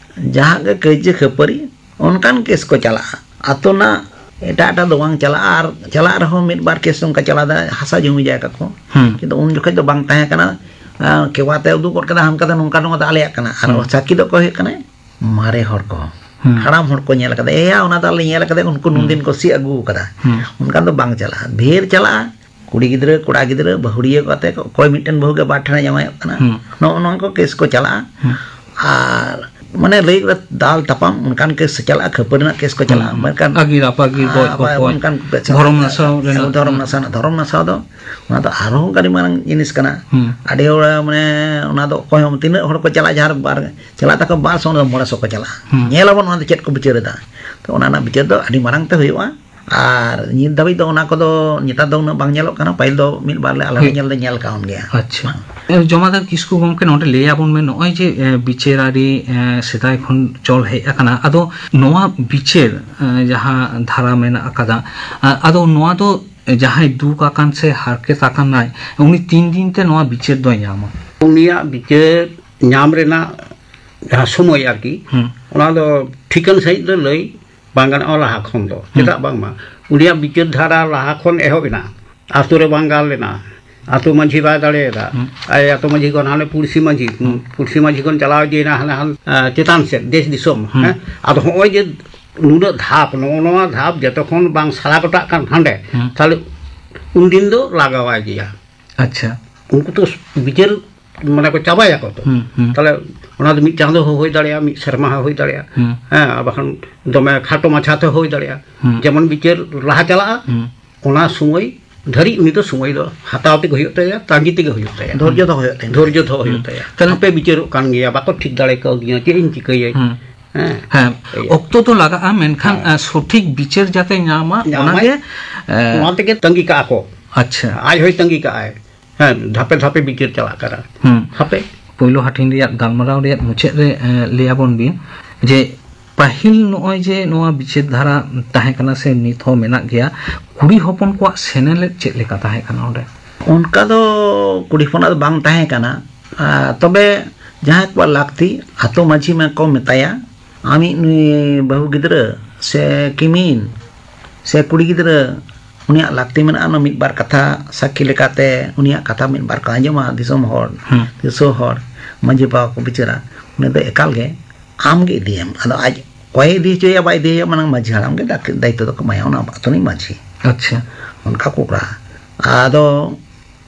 ᱡᱟᱦᱟᱸ ᱜᱮ ᱠᱟᱹᱭᱡᱟᱹ ᱠᱷᱟᱹᱯᱟᱹᱨᱤ, ᱚᱱᱠᱟᱱ ᱠᱮᱥ ᱠᱚ ᱪᱟᱞᱟᱜᱼᱟ᱾ ᱟᱛᱳ ᱨᱮᱱᱟᱜ ᱮᱴᱟᱜ ᱮᱴᱟᱜ ᱫᱚ ᱵᱟᱝ ᱪᱟᱞᱟᱜᱼᱟ, ᱟᱨ ᱪᱟᱞᱟᱜ ᱨᱮᱦᱚᱸ ᱢᱤᱫ ᱵᱟᱨ ᱠᱮᱥ ᱚᱱᱠᱟ ᱪᱟᱞᱟᱣ ᱫᱟᱲᱮᱭᱟᱜᱼᱟ, ᱦᱟᱥᱟ ᱡᱚᱢᱤ ᱡᱟᱭᱜᱟ ᱠᱚ᱾ ᱦᱩᱸ᱾ ᱠᱤᱱᱛᱩ ᱩᱱ ᱡᱚᱠᱷᱚᱡ ᱫᱚ ᱵᱟᱝ ᱛᱟᱦᱮᱸ ᱠᱟᱱᱟ, ᱟᱨ ᱠᱮᱣᱟ ᱛᱮ ᱩᱫᱩᱜ ᱜᱚᱫ ᱠᱟᱫᱟ, ᱦᱟᱱᱠᱟ ᱫᱚ ᱱᱚᱝᱠᱟ ᱱᱚᱝᱠᱟ ᱫᱚ ᱟᱞᱮᱭᱟᱜ ᱠᱟᱱᱟ᱾ ᱟᱨ ᱦᱩᱸ᱾ ᱥᱟᱹᱠᱷᱤ ᱫᱚ ᱚᱠᱚᱭ ᱦᱩᱭᱩᱜ ᱠᱟᱱᱟᱭ? ᱢᱟᱨᱮ ᱦᱚᱲ ᱠᱚ᱾ ᱦᱩᱸ᱾ ᱦᱟᱲᱟᱢ ᱦᱚᱲ ᱠᱚ ᱧᱮᱞ ᱠᱟᱫᱟ, ᱮᱭᱟ, ᱚᱱᱟ ᱫᱚ ᱟᱞᱮ ᱧᱮᱞ ᱠᱟᱫᱟ, ᱩᱱᱠᱩ ᱦᱩᱸ᱾ ᱱᱩᱱᱫᱤᱱ ᱠᱚ ᱥᱤ ᱟᱹᱜᱩ ᱠᱟᱫᱟ᱾ ᱦᱩᱸ᱾ ᱚᱱᱠᱟᱱ ᱫᱚ ᱵᱟᱝ ᱪᱟᱞᱟᱜᱼᱟ, ᱰᱷᱮᱨ ᱪᱟᱞᱟᱜᱼᱟ᱾ ᱠᱩᱲᱤ ᱜᱤᱫᱽᱨᱟᱹ, ᱠᱚᱲᱟ ᱜᱤᱫᱽᱨᱟᱹ, ᱵᱟᱹᱦᱩᱲᱤᱭᱟᱹ ᱠᱟᱛᱮ ᱠᱚ, ᱚᱠᱚᱭ ᱢᱤᱫᱴᱮᱱ ᱵᱟᱹᱦᱩ ᱜᱮ ᱵᱟᱨ ᱴᱷᱮᱱᱮ ᱡᱟᱶᱟᱭᱚᱜ ᱠᱟᱱᱟ᱾ ᱦᱩᱸ᱾ ᱱᱚᱜᱼᱚ ᱱᱚᱣᱟ ᱠᱚ ᱠᱮᱥ ᱠᱚ ᱪᱟᱞᱟᱜᱼᱟ᱾ ᱦᱩᱸ᱾ ᱟᱨ ᱢᱟᱱᱮ ᱞᱟᱹᱭ ᱠᱮᱫᱟ ᱫᱟᱞ ᱛᱟᱯᱟᱢ, ᱚᱱᱠᱟᱱ ᱠᱮᱥ ᱪᱟᱞᱟᱜᱼᱟ, ᱠᱷᱟᱹᱯᱟᱹᱨᱤ ᱨᱮᱱᱟᱜ ᱠᱮᱥ ᱠᱚ ᱪᱟᱞᱟᱜᱼᱟ᱾ ᱦᱩᱸ᱾ ᱢᱮᱱᱠᱷᱟᱱ ᱟᱹᱜᱤᱨ ᱟᱯᱟᱜᱤᱨ, ᱜᱚᱡ ᱟᱨ ᱜᱚᱯᱚᱡ, ᱚᱱᱠᱟᱱ ᱠᱚ ᱪᱟᱞᱟᱜᱼᱟ᱾ ᱫᱷᱚᱨᱚᱢ ᱱᱟᱥᱟᱣ ᱨᱮᱱᱟᱜ᱾ ᱫᱷᱚᱨᱚᱢ ᱱᱟᱥᱟᱣ ᱨᱮᱱᱟᱜ, ᱫᱷᱚᱨᱚᱢ ᱱᱟᱥᱟᱣ ᱫᱚ ᱚᱱᱟ ᱫᱚ ᱟᱨᱦᱚᱸ ᱟᱹᱰᱤ ᱢᱟᱨᱟᱝ ᱡᱤᱱᱤᱥ ᱠᱟᱱᱟ᱾ ᱦᱩᱸ᱾ ᱟᱹᱰᱤ ᱦᱚᱲ ᱢᱟᱱᱮ ᱚᱱᱟ ᱫᱚ ᱚᱠᱚᱭ ᱦᱚᱸ, ᱛᱤᱱᱟᱹᱜ ᱦᱚᱲ ᱠᱚ ᱪᱟᱞᱟᱜᱼᱟ, ᱡᱟᱦᱟᱸ ᱨᱮ ᱵᱟᱨ ᱪᱟᱞᱟᱜ ᱛᱟᱠᱚ ᱵᱟᱨ ᱥᱚ, ᱚᱱᱟ ᱫᱚ ᱢᱚᱬᱮ ᱥᱚ ᱠᱚ ᱪᱟᱞᱟᱜᱼᱟ᱾ ᱦᱩᱸ᱾ ᱧᱮᱞ ᱟᱵᱚᱱ ᱚᱱᱟ ᱫᱚ ᱪᱮᱫ ᱠᱚ ᱵᱤᱪᱟᱹᱨ ᱮᱫᱟ᱾ ᱛᱚ ᱚᱱᱟ ᱨᱮᱱᱟᱜ ᱵᱤᱪᱟᱹᱨ ᱫᱚ ᱟᱹᱰᱤ ᱢᱟᱨᱟᱝ ᱛᱮ ᱦᱩᱭᱩᱜᱼᱟ᱾ ᱟᱨ ᱱᱤᱛ ᱫᱷᱟᱹᱵᱤᱡ ᱫᱚ ᱚᱱᱟ ᱠᱚᱫᱚ ᱱᱮᱛᱟᱨ ᱫᱚ ᱩᱱᱟᱹᱜ ᱵᱟᱝ ᱧᱮᱞᱚᱜ ᱠᱟᱱᱟ, ᱯᱟᱹᱦᱤᱞ ᱫᱚ ᱢᱤᱫ ᱵᱟᱨ ᱞᱮ ᱟᱞᱮ ᱦᱚᱸ ᱦᱩᱭ- ᱧᱮᱞ ᱫᱚ ᱧᱮᱞ ᱠᱟᱣᱱ ᱜᱮᱭᱟ᱾ ᱟᱪᱪᱷᱟ᱾ ᱮ, ᱡᱚᱢᱟᱫᱟᱨ ᱠᱤᱥᱠᱩ ᱜᱚᱢᱠᱮ, ᱱᱚᱰᱮ ᱞᱟᱹᱭ ᱟᱵᱚᱱ ᱢᱮ, ᱱᱚᱜᱼᱚᱭ ᱡᱮ, ᱮ, ᱵᱤᱪᱟᱹᱨ ᱟᱹᱨᱤ, ᱮ, ᱥᱮᱫᱟᱭ ᱠᱷᱚᱱ ᱪᱚᱞ ᱦᱮᱡ ᱟᱠᱟᱱᱟ, ᱟᱫᱚ ᱱᱚᱣᱟ ᱵᱤᱪᱟᱹᱨ, ᱮ, ᱡᱟᱦᱟᱸ ᱫᱷᱟᱨᱟ ᱢᱮᱱᱟᱜ ᱟᱠᱟᱫᱟ, ᱮ, ᱟᱫᱚ ᱱᱚᱣᱟ ᱫᱚ ᱡᱟᱦᱟᱸᱭ ᱫᱩᱠ ᱟᱠᱟᱱ ᱥᱮ ᱦᱟᱨᱠᱮᱛ ᱟᱠᱟᱱᱟᱭ, ᱩᱱᱤ ᱛᱤᱱ ᱫᱤᱱ ᱛᱮ ᱱᱚᱣᱟ ᱵᱤᱪᱟᱹᱨ ᱫᱚᱭ ᱧᱟᱢᱟ? ᱩᱱᱤᱭᱟᱜ ᱵᱤᱪᱟᱹᱨ ᱧᱟᱢ ᱨᱮᱱᱟᱜ ᱡᱟᱦᱟᱸ ᱥᱚᱢᱚᱭ ᱟᱨᱠᱤ, ᱦᱩᱸ᱾ ᱚᱱᱟ ᱫᱚ ᱴᱷᱤᱠᱟᱹᱱ ᱥᱟᱺᱦᱤᱡ ᱫᱚ ᱞᱟᱹᱭ ᱵᱟᱝ ᱜᱟᱱᱚᱜᱼᱟ ᱞᱟᱦᱟ ᱠᱷᱚᱱ ᱫᱚ᱾ ᱦᱩᱸ᱾ ᱪᱮᱫᱟᱜ ᱵᱟᱝᱢᱟ ᱩᱱᱤᱭᱟᱜ ᱵᱤᱪᱟᱹᱨ ᱫᱷᱟᱨᱟ ᱞᱟᱦᱟ ᱠᱷᱚᱱ ᱮᱦᱚᱵ ᱮᱱᱟ᱾ ᱟᱛᱳ ᱨᱮ ᱵᱟᱝ ᱜᱟᱱ ᱞᱮᱱᱟ, ᱟᱛᱳ ᱢᱟᱹᱡᱷᱤ ᱵᱟᱭ ᱫᱟᱲᱮᱭᱟᱫᱟ᱾ ᱦᱩᱸ᱾ ᱟᱭ ᱟᱛᱳ ᱢᱟᱹᱡᱷᱤ ᱠᱷᱚᱱ ᱦᱟᱱᱮ ᱯᱩᱲᱥᱤ ᱢᱟᱹᱡᱷᱤ, ᱦᱩᱸ᱾ ᱯᱩᱲᱥᱤ ᱢᱟᱹᱡᱷᱤ ᱠᱷᱚᱱ ᱪᱟᱞᱟᱣ ᱤᱫᱤᱭᱮᱱᱟ ᱦᱟᱱᱮ ᱦᱟᱱ-, ᱟ, ᱪᱮᱛᱟᱱ ᱥᱮᱫ, ᱫᱮᱥ ᱫᱤᱥᱚᱢ᱾ ᱦᱩᱸ᱾ ᱦᱮᱸ? ᱟᱫᱚ ᱦᱚᱸᱜᱼᱚᱭ ᱡᱮ ᱱᱩᱱᱟᱹᱜ ᱫᱷᱟᱯ, ᱱᱚᱜᱼᱚ ᱱᱚᱣᱟ ᱫᱷᱟᱯ ᱡᱚᱛᱚ ᱠᱷᱚᱱ ᱵᱟᱝ ᱥᱟᱞᱟ ᱜᱚᱴᱟᱜ ᱠᱟᱱ ᱦᱟᱸᱰᱮ, ᱦᱩᱸ᱾ ᱛᱟᱦᱞᱮ ᱩᱱᱫᱤᱱ ᱫᱚ ᱞᱟᱜᱟᱣᱟᱭ ᱜᱮᱭᱟ᱾ ᱟᱪᱪᱷᱟ᱾ ᱩᱱᱠᱩ ᱛᱚ ᱵᱤᱪᱟᱹᱨ ᱢᱟᱱᱮ ᱠᱚ ᱪᱟᱵᱟᱭᱟᱠᱚ ᱛᱚ᱾ ᱦᱩᱸ, ᱦᱩᱸ᱾ ᱛᱟᱦᱞᱮ ᱚᱱᱟ ᱫᱚ ᱢᱤᱫ ᱪᱟᱸᱫᱚ ᱦᱚᱸ ᱦᱩᱭ ᱫᱟᱲᱮᱭᱟᱜᱼᱟ, ᱢᱤᱫ ᱥᱮᱨᱢᱟ ᱦᱚᱸ ᱦᱩᱭ ᱫᱟᱲᱮᱭᱟᱜᱼᱟ᱾ ᱦᱩᱸ᱾ ᱦᱮᱸ, ᱟᱨ ᱵᱟᱠᱷᱟᱱ ᱫᱚᱢᱮ ᱠᱷᱟᱴᱚ ᱢᱟᱪᱷᱟ ᱛᱮ ᱦᱩᱭ ᱫᱟᱲᱮᱭᱟᱜᱼᱟ᱾ ᱦᱩᱸ᱾ ᱡᱮᱢᱚᱱ ᱵᱤᱪᱟᱹᱨ ᱞᱟᱦᱟ ᱪᱟᱞᱟᱜᱼᱟ, ᱦᱩᱸ᱾ ᱚᱱᱟ ᱥᱚᱢᱚᱭ ᱫᱷᱟᱹᱨᱤᱡ ᱩᱱᱤ ᱫᱚ ᱥᱚᱢᱚᱭ ᱫᱚ ᱦᱟᱛᱟᱣ ᱛᱮᱜᱮ ᱦᱩᱭᱩᱜ ᱛᱟᱭᱟ, ᱛᱟᱺᱜᱤ ᱛᱮᱜᱮ ᱦᱩᱭᱩᱜ ᱛᱟᱭᱟ᱾ ᱫᱷᱳᱨᱡᱚ ᱫᱚᱦᱚ ᱦᱩᱭᱩᱜ ᱛᱟᱭᱟ᱾ ᱫᱷᱳᱨᱡᱚ ᱫᱚᱦᱚ ᱦᱩᱭᱩᱜ ᱦᱩᱸ᱾ ᱛᱟᱭᱟ᱾ ᱛᱟᱦᱞᱮ ᱦᱟᱯᱮ ᱵᱤᱪᱟᱹᱨᱚᱜ ᱠᱟᱱ ᱜᱮᱭᱟ, ᱵᱟᱠᱚ ᱴᱷᱤᱠ ᱫᱟᱲᱮ ᱠᱟᱣᱫᱤᱧᱟ, ᱪᱮᱫ ᱤᱧ ᱪᱤᱠᱟᱹᱭᱟ? ᱦᱩᱸ᱾ ᱦᱮᱸ᱾ ᱦᱮᱸ, ᱤᱭᱟᱹ᱾ ᱚᱠᱛᱚ ᱫᱚ ᱞᱟᱜᱟᱜᱼᱟ, ᱢᱮᱱᱠᱷᱟᱱ, ᱦᱮᱸ᱾ ᱟ, ᱥᱚᱴᱷᱤᱠ ᱵᱤᱪᱟᱹᱨ ᱡᱟᱛᱮ ᱧᱟᱢᱟ, ᱧᱟᱢᱟᱭ, ᱚᱱᱟᱜᱮ, ᱮ, ᱚᱱᱟ ᱛᱮᱜᱮ ᱛᱟᱺᱜᱤ ᱠᱟᱜᱼᱟ ᱠᱚ᱾ ᱟᱪᱪᱷᱟ᱾ ᱟᱡ ᱦᱚᱸᱭ ᱛᱟᱺᱜᱤ ᱠᱟᱜᱼᱟᱭ᱾ ᱦᱮᱸ, ᱫᱷᱟᱯᱮ ᱫᱷᱟᱯᱮ ᱵᱤᱪᱟᱹᱨ ᱪᱟᱞᱟᱜ ᱠᱟᱱᱟ᱾ ᱦᱩᱸ᱾ ᱦᱟᱯᱮ᱾ ᱯᱳᱭᱞᱳ ᱦᱟᱹᱴᱤᱧ ᱨᱮᱭᱟᱜ ᱜᱟᱞᱢᱟᱨᱟᱣ ᱨᱮᱭᱟᱜ ᱢᱩᱪᱟᱹᱫ ᱨᱮ, ᱮ, ᱞᱟᱹᱭ ᱟᱵᱚᱱ ᱵᱤᱱ ᱡᱮ ᱯᱟᱹᱦᱤᱞ ᱱᱚᱜᱼᱚᱭ ᱡᱮ ᱱᱚᱣᱟ ᱵᱤᱪᱟᱹᱨ ᱫᱷᱟᱨᱟ ᱛᱟᱦᱮᱸ ᱠᱟᱱᱟ ᱥᱮ ᱱᱤᱛ ᱦᱚᱸ ᱢᱮᱱᱟᱜ ᱜᱮᱭᱟ, ᱠᱩᱲᱤ ᱦᱚᱯᱚᱱ ᱠᱚᱣᱟᱜ ᱥᱮᱱᱮᱞᱮᱫ ᱪᱮᱫ ᱞᱮᱠᱟ ᱛᱟᱦᱮᱸ ᱠᱟᱱᱟ ᱚᱸᱰᱮ? ᱚᱱᱠᱟ ᱫᱚ ᱠᱩᱲᱤ ᱦᱚᱯᱚᱱᱟᱜ ᱫᱚ ᱵᱟᱝ ᱛᱟᱦᱮᱸ ᱠᱟᱱᱟ᱾ ᱟᱨ ᱛᱚᱵᱮ ᱡᱟᱦᱟᱸᱭ ᱠᱚᱣᱟᱜ ᱞᱟᱹᱠᱛᱤ, ᱟᱛᱳ ᱢᱟᱹᱡᱷᱤ ᱢᱟ ᱠᱚ ᱢᱮᱛᱟᱭᱟ, ᱟᱢᱤᱡ ᱱᱩᱭ ᱵᱟᱹᱦᱩ ᱜᱤᱫᱽᱨᱟᱹ ᱥᱮ ᱠᱤᱢᱤᱱ ᱥᱮ ᱠᱩᱲᱤ ᱜᱤᱫᱽᱨᱟᱹ, ᱩᱱᱤᱭᱟᱜ ᱞᱟᱹᱠᱛᱤ ᱢᱮᱱᱟᱜᱼᱟ, ᱚᱱᱟ ᱢᱤᱫ ᱵᱟᱨ ᱠᱟᱛᱷᱟ ᱥᱟᱹᱠᱷᱤ ᱞᱮᱠᱟᱛᱮ ᱩᱱᱤᱭᱟᱜ ᱠᱟᱛᱷᱟ ᱢᱤᱫ ᱵᱟᱨ ᱠᱚ ᱟᱸᱡᱚᱢᱟ ᱫᱤᱥᱚᱢ ᱦᱚᱲ, ᱦᱩᱸ᱾ ᱫᱤᱥᱚᱢ ᱦᱚᱲ, ᱢᱟᱹᱡᱷᱤ ᱵᱟᱵᱟ ᱠᱚ ᱵᱤᱪᱟᱹᱨᱟ, ᱩᱱᱤ ᱫᱚ ᱮᱠᱟᱞ ᱜᱮ ᱟᱢ ᱜᱮ ᱤᱫᱤᱭᱮᱢ᱾ ᱟᱫᱚ ᱟᱡ ᱚᱠᱚᱭᱮ ᱤᱫᱤ ᱦᱚᱪᱚᱭᱟ ᱵᱟᱭ ᱤᱫᱤᱭᱟ, ᱢᱟᱱᱮ ᱢᱟᱹᱡᱷᱤ ᱦᱟᱲᱟᱢ ᱜᱮ ᱫᱟᱠ-, ᱫᱟᱭᱤᱛᱛᱚ ᱫᱚᱠᱚ ᱮᱢᱟᱭᱟ, ᱚᱱᱟ ᱟᱛᱳ ᱨᱤᱱᱤᱡ ᱢᱟᱹᱡᱷᱤ᱾ ᱟᱪᱪᱷᱟ᱾ ᱚᱱᱠᱟ ᱠᱚ ᱠᱚᱨᱟᱣᱟ᱾ ᱟᱫᱚ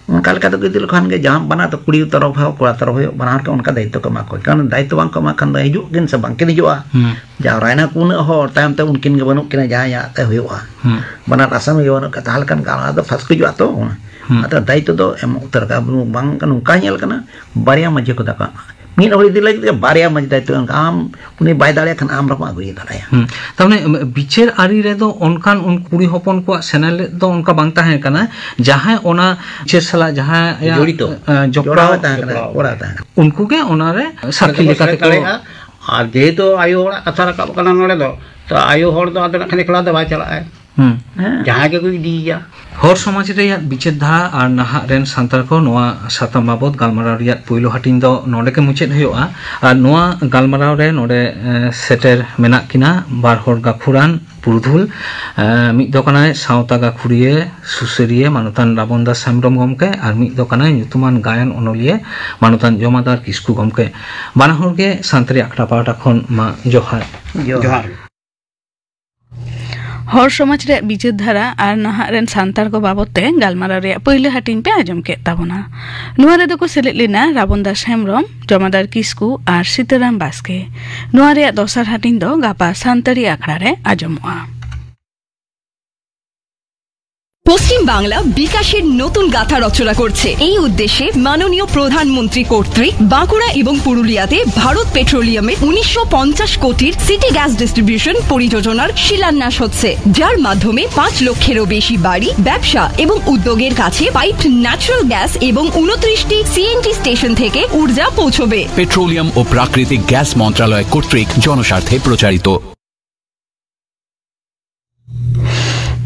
ᱚᱱᱠᱟ ᱞᱮᱠᱟ ᱛᱮᱠᱚ ᱤᱫᱤ ᱞᱮᱠᱷᱟᱱ ᱜᱮ ᱡᱟᱦᱟᱸ ᱵᱟᱱᱟᱨ ᱫᱚ ᱠᱩᱲᱤ ᱛᱚᱨᱚᱯ ᱦᱚᱸ ᱠᱚᱲᱟ ᱛᱚᱨᱚᱯ ᱦᱚᱸ ᱵᱟᱱᱟᱨ ᱦᱚᱲ ᱜᱮ ᱚᱱᱠᱟ ᱫᱟᱭᱤᱛᱛᱚ ᱠᱚ ᱮᱢᱟ ᱠᱚᱣᱟ᱾ ᱠᱟᱨᱚᱱ ᱫᱟᱭᱤᱛᱛᱚ ᱵᱟᱝ ᱠᱚ ᱮᱢᱟ ᱠᱷᱟᱱ ᱫᱚ ᱦᱤᱡᱩᱜ ᱠᱤᱱ ᱥᱮ ᱵᱟᱝ ᱠᱤᱱ ᱦᱤᱡᱩᱜᱼᱟ? ᱦᱩᱸ᱾ ᱡᱟᱣᱨᱟᱭᱮᱱᱟ ᱠᱚ ᱩᱱᱟᱹᱜ ᱦᱚᱲ, ᱛᱟᱭᱚᱢ ᱛᱮ ᱩᱱᱠᱤᱱ ᱜᱮ ᱵᱟᱹᱱᱩᱜ ᱠᱤᱱᱟ, ᱡᱟᱦᱟᱸᱭᱟᱜ ᱛᱮ ᱦᱩᱭᱩᱜᱼᱟ᱾ ᱦᱩᱸ᱾ ᱵᱟᱱᱟᱨ ᱟᱥᱟᱢᱤ ᱜᱮ ᱵᱟᱹᱱᱩᱜ ᱠᱤᱱᱟ, ᱛᱟᱦᱚᱞᱮ ᱠᱷᱟᱱ ᱜᱟᱞᱢᱟᱨᱟᱣ ᱫᱚ ᱯᱷᱟᱥᱠᱚ ᱦᱤᱡᱩᱜᱼᱟ ᱛᱚ᱾ ᱦᱩᱸ᱾ ᱟᱫᱚ ᱫᱟᱭᱤᱛᱛᱚ ᱫᱚ ᱮᱢ ᱩᱛᱟᱹᱨ ᱠᱟᱜᱼᱟ᱾ ᱵᱟᱝ ᱱᱚᱝᱠᱟ ᱧᱮᱞ ᱠᱟᱱᱟ, ᱵᱟᱨᱭᱟ ᱢᱟᱹᱡᱷᱤ ᱠᱚ ᱫᱟᱠᱟ ᱮᱢᱟ᱾ ᱢᱤᱫ ᱦᱚᱲ ᱤᱫᱤ ᱞᱟᱹᱜᱤᱫ ᱜᱮ ᱵᱟᱨᱭᱟ ᱢᱟᱹᱡᱷᱤ ᱫᱟᱭᱤᱛᱛᱚ ᱮᱢ ᱠᱟᱜᱼᱟ᱾ ᱟᱢ ᱩᱱᱤ ᱵᱟᱭ ᱫᱟᱲᱮᱭᱟᱜ ᱠᱷᱟᱱ ᱟᱢ ᱨᱮᱦᱚᱸ ᱟᱹᱜᱩᱭᱮ ᱫᱟᱲᱮᱭᱟᱜᱼᱟ᱾ ᱦᱩᱸ᱾ ᱛᱟᱨ ᱢᱟᱱᱮ, ᱩᱢ, ᱵᱤᱪᱟᱹᱨ ᱟᱹᱨᱤ ᱨᱮᱫᱚ ᱚᱱᱠᱟᱱ ᱩᱱ ᱠᱩᱲᱤ ᱦᱚᱯᱚᱱ ᱠᱚᱣᱟᱜ ᱥᱮᱱᱮᱞᱮᱫ ᱫᱚ ᱚᱱᱠᱟ ᱵᱟᱝ ᱛᱟᱦᱮᱸ ᱠᱟᱱᱟ᱾ ᱡᱟᱦᱟᱸᱭ ᱚᱱᱟ ᱵᱤᱪᱟᱹᱨ ᱥᱟᱞᱟᱜ ᱡᱟᱦᱟᱸᱭᱟᱜ, ᱡᱚᱲᱤᱛᱚ᱾ ᱮ, ᱡᱚᱯᱲᱟᱣ, ᱡᱚᱲᱟᱣ ᱛᱟᱦᱮᱸ ᱠᱟᱱᱟ, ᱡᱚᱯᱲᱟᱣ᱾ ᱠᱚᱲᱟ ᱛᱟᱦᱮᱸ ᱠᱟᱱᱟ᱾ ᱩᱱᱠᱩ ᱜᱮ ᱚᱱᱟᱨᱮ ᱥᱟᱹᱠᱷᱤ ᱚᱸᱰᱮ ᱫᱚᱠᱚ ᱞᱮᱠᱟ ᱥᱮᱞᱮᱫ ᱛᱮᱠᱚ ᱫᱟᱲᱮᱭᱟᱜᱼᱟ᱾ ᱟᱨ ᱡᱮᱦᱮᱛᱩ ᱟᱭᱳ ᱦᱚᱲᱟᱜ ᱠᱟᱛᱷᱟ ᱨᱟᱠᱟᱵ ᱠᱟᱱᱟ ᱱᱚᱰᱮ ᱫᱚ, ᱛᱚ ᱟᱭᱳ ᱦᱚᱲ ᱫᱚ ᱟᱫᱚ ᱱᱟᱜ ᱠᱷᱟᱱ ᱮᱠᱞᱟ ᱫᱚ ᱵᱟᱭ ᱪᱟᱞᱟᱜᱼᱟᱭ᱾ ᱦᱩᱸ᱾ ᱦᱮᱸ, ᱡᱟᱦᱟᱸᱭ ᱜᱮᱠᱚ ᱤᱫᱤᱭᱮᱭᱟ᱾ ᱦᱚᱲ ᱥᱚᱢᱟᱡᱽ ᱨᱮᱭᱟᱜ ᱵᱤᱪᱟᱹᱨ ᱫᱷᱟᱨᱟ ᱟᱨ ᱱᱟᱦᱟᱜ ᱨᱮᱱ ᱥᱟᱱᱛᱟᱲ ᱠᱚ, ᱱᱚᱣᱟ ᱥᱟᱛᱟᱢ ᱵᱟᱵᱚᱛ ᱜᱟᱞᱢᱟᱨᱟᱣ ᱨᱮᱭᱟᱜ ᱯᱩᱭᱞᱩ ᱦᱟᱹᱴᱤᱧ ᱫᱚ ᱱᱚᱰᱮ ᱜᱮ ᱢᱩᱪᱟᱹᱫ ᱦᱩᱭᱩᱜᱼᱟ᱾ ᱟᱨ ᱱᱚᱣᱟ ᱜᱟᱞᱢᱟᱨᱟᱣ ᱨᱮ ᱱᱚᱰᱮ, ᱮ, ᱥᱮᱴᱮᱨ ᱢᱮᱱᱟᱜ ᱠᱤᱱᱟ ᱵᱟᱨ ᱦᱚᱲ ᱜᱟᱹᱠᱷᱩᱲᱟᱱ ᱯᱩᱨᱩᱫᱷᱩᱞ᱾ ᱮ, ᱢᱤᱫ ᱫᱚ ᱠᱟᱱᱟᱭ ᱥᱟᱶᱛᱟ ᱜᱟᱹᱠᱷᱩᱲᱤᱭᱟᱹ, ᱥᱩᱥᱟᱹᱨᱤᱭᱟᱹ, ᱢᱟᱱᱚᱛᱟᱱ ᱨᱟᱵᱚᱱ ᱫᱟᱥ ᱦᱮᱢᱵᱽᱨᱚᱢ ᱜᱚᱢᱠᱮ, ᱟᱨ ᱢᱤᱫ ᱫᱚ ᱠᱟᱱᱟᱭ ᱧᱩᱛᱩᱢᱟᱱ ᱜᱟᱭᱟᱱ ᱚᱱᱚᱞᱤᱭᱟᱹ, ᱢᱟᱱᱚᱛᱟᱱ ᱡᱚᱢᱟᱫᱟᱨ ᱠᱤᱥᱠᱩ ᱜᱚᱢᱠᱮ᱾ ᱵᱟᱱᱟ ᱦᱚᱲ ᱜᱮ ᱥᱟᱱᱛᱟᱲᱤ ᱟᱠᱷᱲᱟ ᱯᱟᱦᱴᱟ ᱠᱷᱚᱱ ᱢᱟ ᱡᱚᱦᱟᱨ᱾ ᱡᱚᱦᱟᱨ᱾ ᱦᱚᱲ ᱥᱚᱢᱟᱡᱽ ᱨᱮᱭᱟᱜ ᱵᱤᱪᱟᱹᱨ ᱫᱷᱟᱨᱟ ᱟᱨ ᱱᱟᱦᱟᱜ ᱨᱮᱱ ᱥᱟᱱᱛᱟᱲ ᱠᱚ ᱵᱟᱵᱚᱛ ᱛᱮ ᱜᱟᱞᱢᱟᱨᱟᱣ ᱨᱮᱭᱟᱜ ᱯᱟᱹᱭᱞᱟᱹ ᱦᱟᱹᱴᱤᱧ ᱯᱮ ᱟᱸᱡᱚᱢ ᱠᱮᱫ ᱛᱟᱵᱚᱱᱟ᱾ ᱱᱚᱣᱟ ᱨᱮᱫᱚ ᱠᱚ ᱥᱮᱞᱮᱫ ᱞᱮᱱᱟ ᱨᱟᱵᱚᱱ ᱫᱟᱥ ᱦᱮᱢᱵᱽᱨᱚᱢ, ᱡᱚᱢᱟᱫᱟᱨ ᱠᱤᱥᱠᱩ ᱟᱨ ᱥᱤᱛᱟᱹᱨᱟᱢ ᱵᱟᱥᱠᱮ᱾ ᱱᱚᱣᱟ ᱨᱮᱭᱟᱜ ᱫᱚᱥᱟᱨ ᱦᱟᱹᱴᱤᱧ ᱫᱚ ᱜᱟᱯᱟ ᱥᱟᱱᱛᱟᱲᱤ ᱟᱠᱷᱲᱟ ᱨᱮ ᱟᱸᱡᱚᱢᱚᱜᱼᱟ᱾ পশ্চিম বাংলা বিকাশের নতুন গাথা রচনা করছে। এই উদ্দেশ্যে মাননীয় প্রধানমন্ত্রী কর্তৃক বাঁকুড়া এবং পুরুলিয়াতে ভারত পেট্রোলিয়ামের উনিশশো পঞ্চাশ কোটির সিটি গ্যাস ডিস্ট্রিবিউশন পরিযোজনার শিলান্যাস হচ্ছে, যার মাধ্যমে পাঁচ লক্ষেরও বেশি বাড়ি, ব্যবসা এবং উদ্যোগের কাছে পাইপড ন্যাচারাল গ্যাস এবং উনত্রিশটি সিএনজি স্টেশন থেকে ঊর্জা পৌঁছবে। পেট্রোলিয়াম ও প্রাকৃতিক গ্যাস মন্ত্রণালয় কর্তৃক জনস্বার্থে প্রচারিত।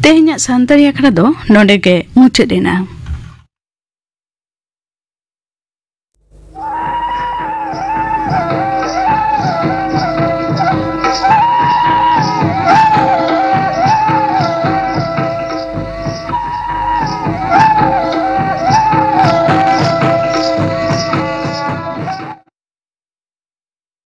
ᱛᱮᱦᱮᱧᱟᱜ ᱥᱟᱱᱛᱟᱲᱤ ᱟᱠᱷᱲᱟ ᱫᱚ ᱱᱚᱰᱮ ᱜᱮ ᱢᱩᱪᱟᱹᱫ ᱮᱱᱟ᱾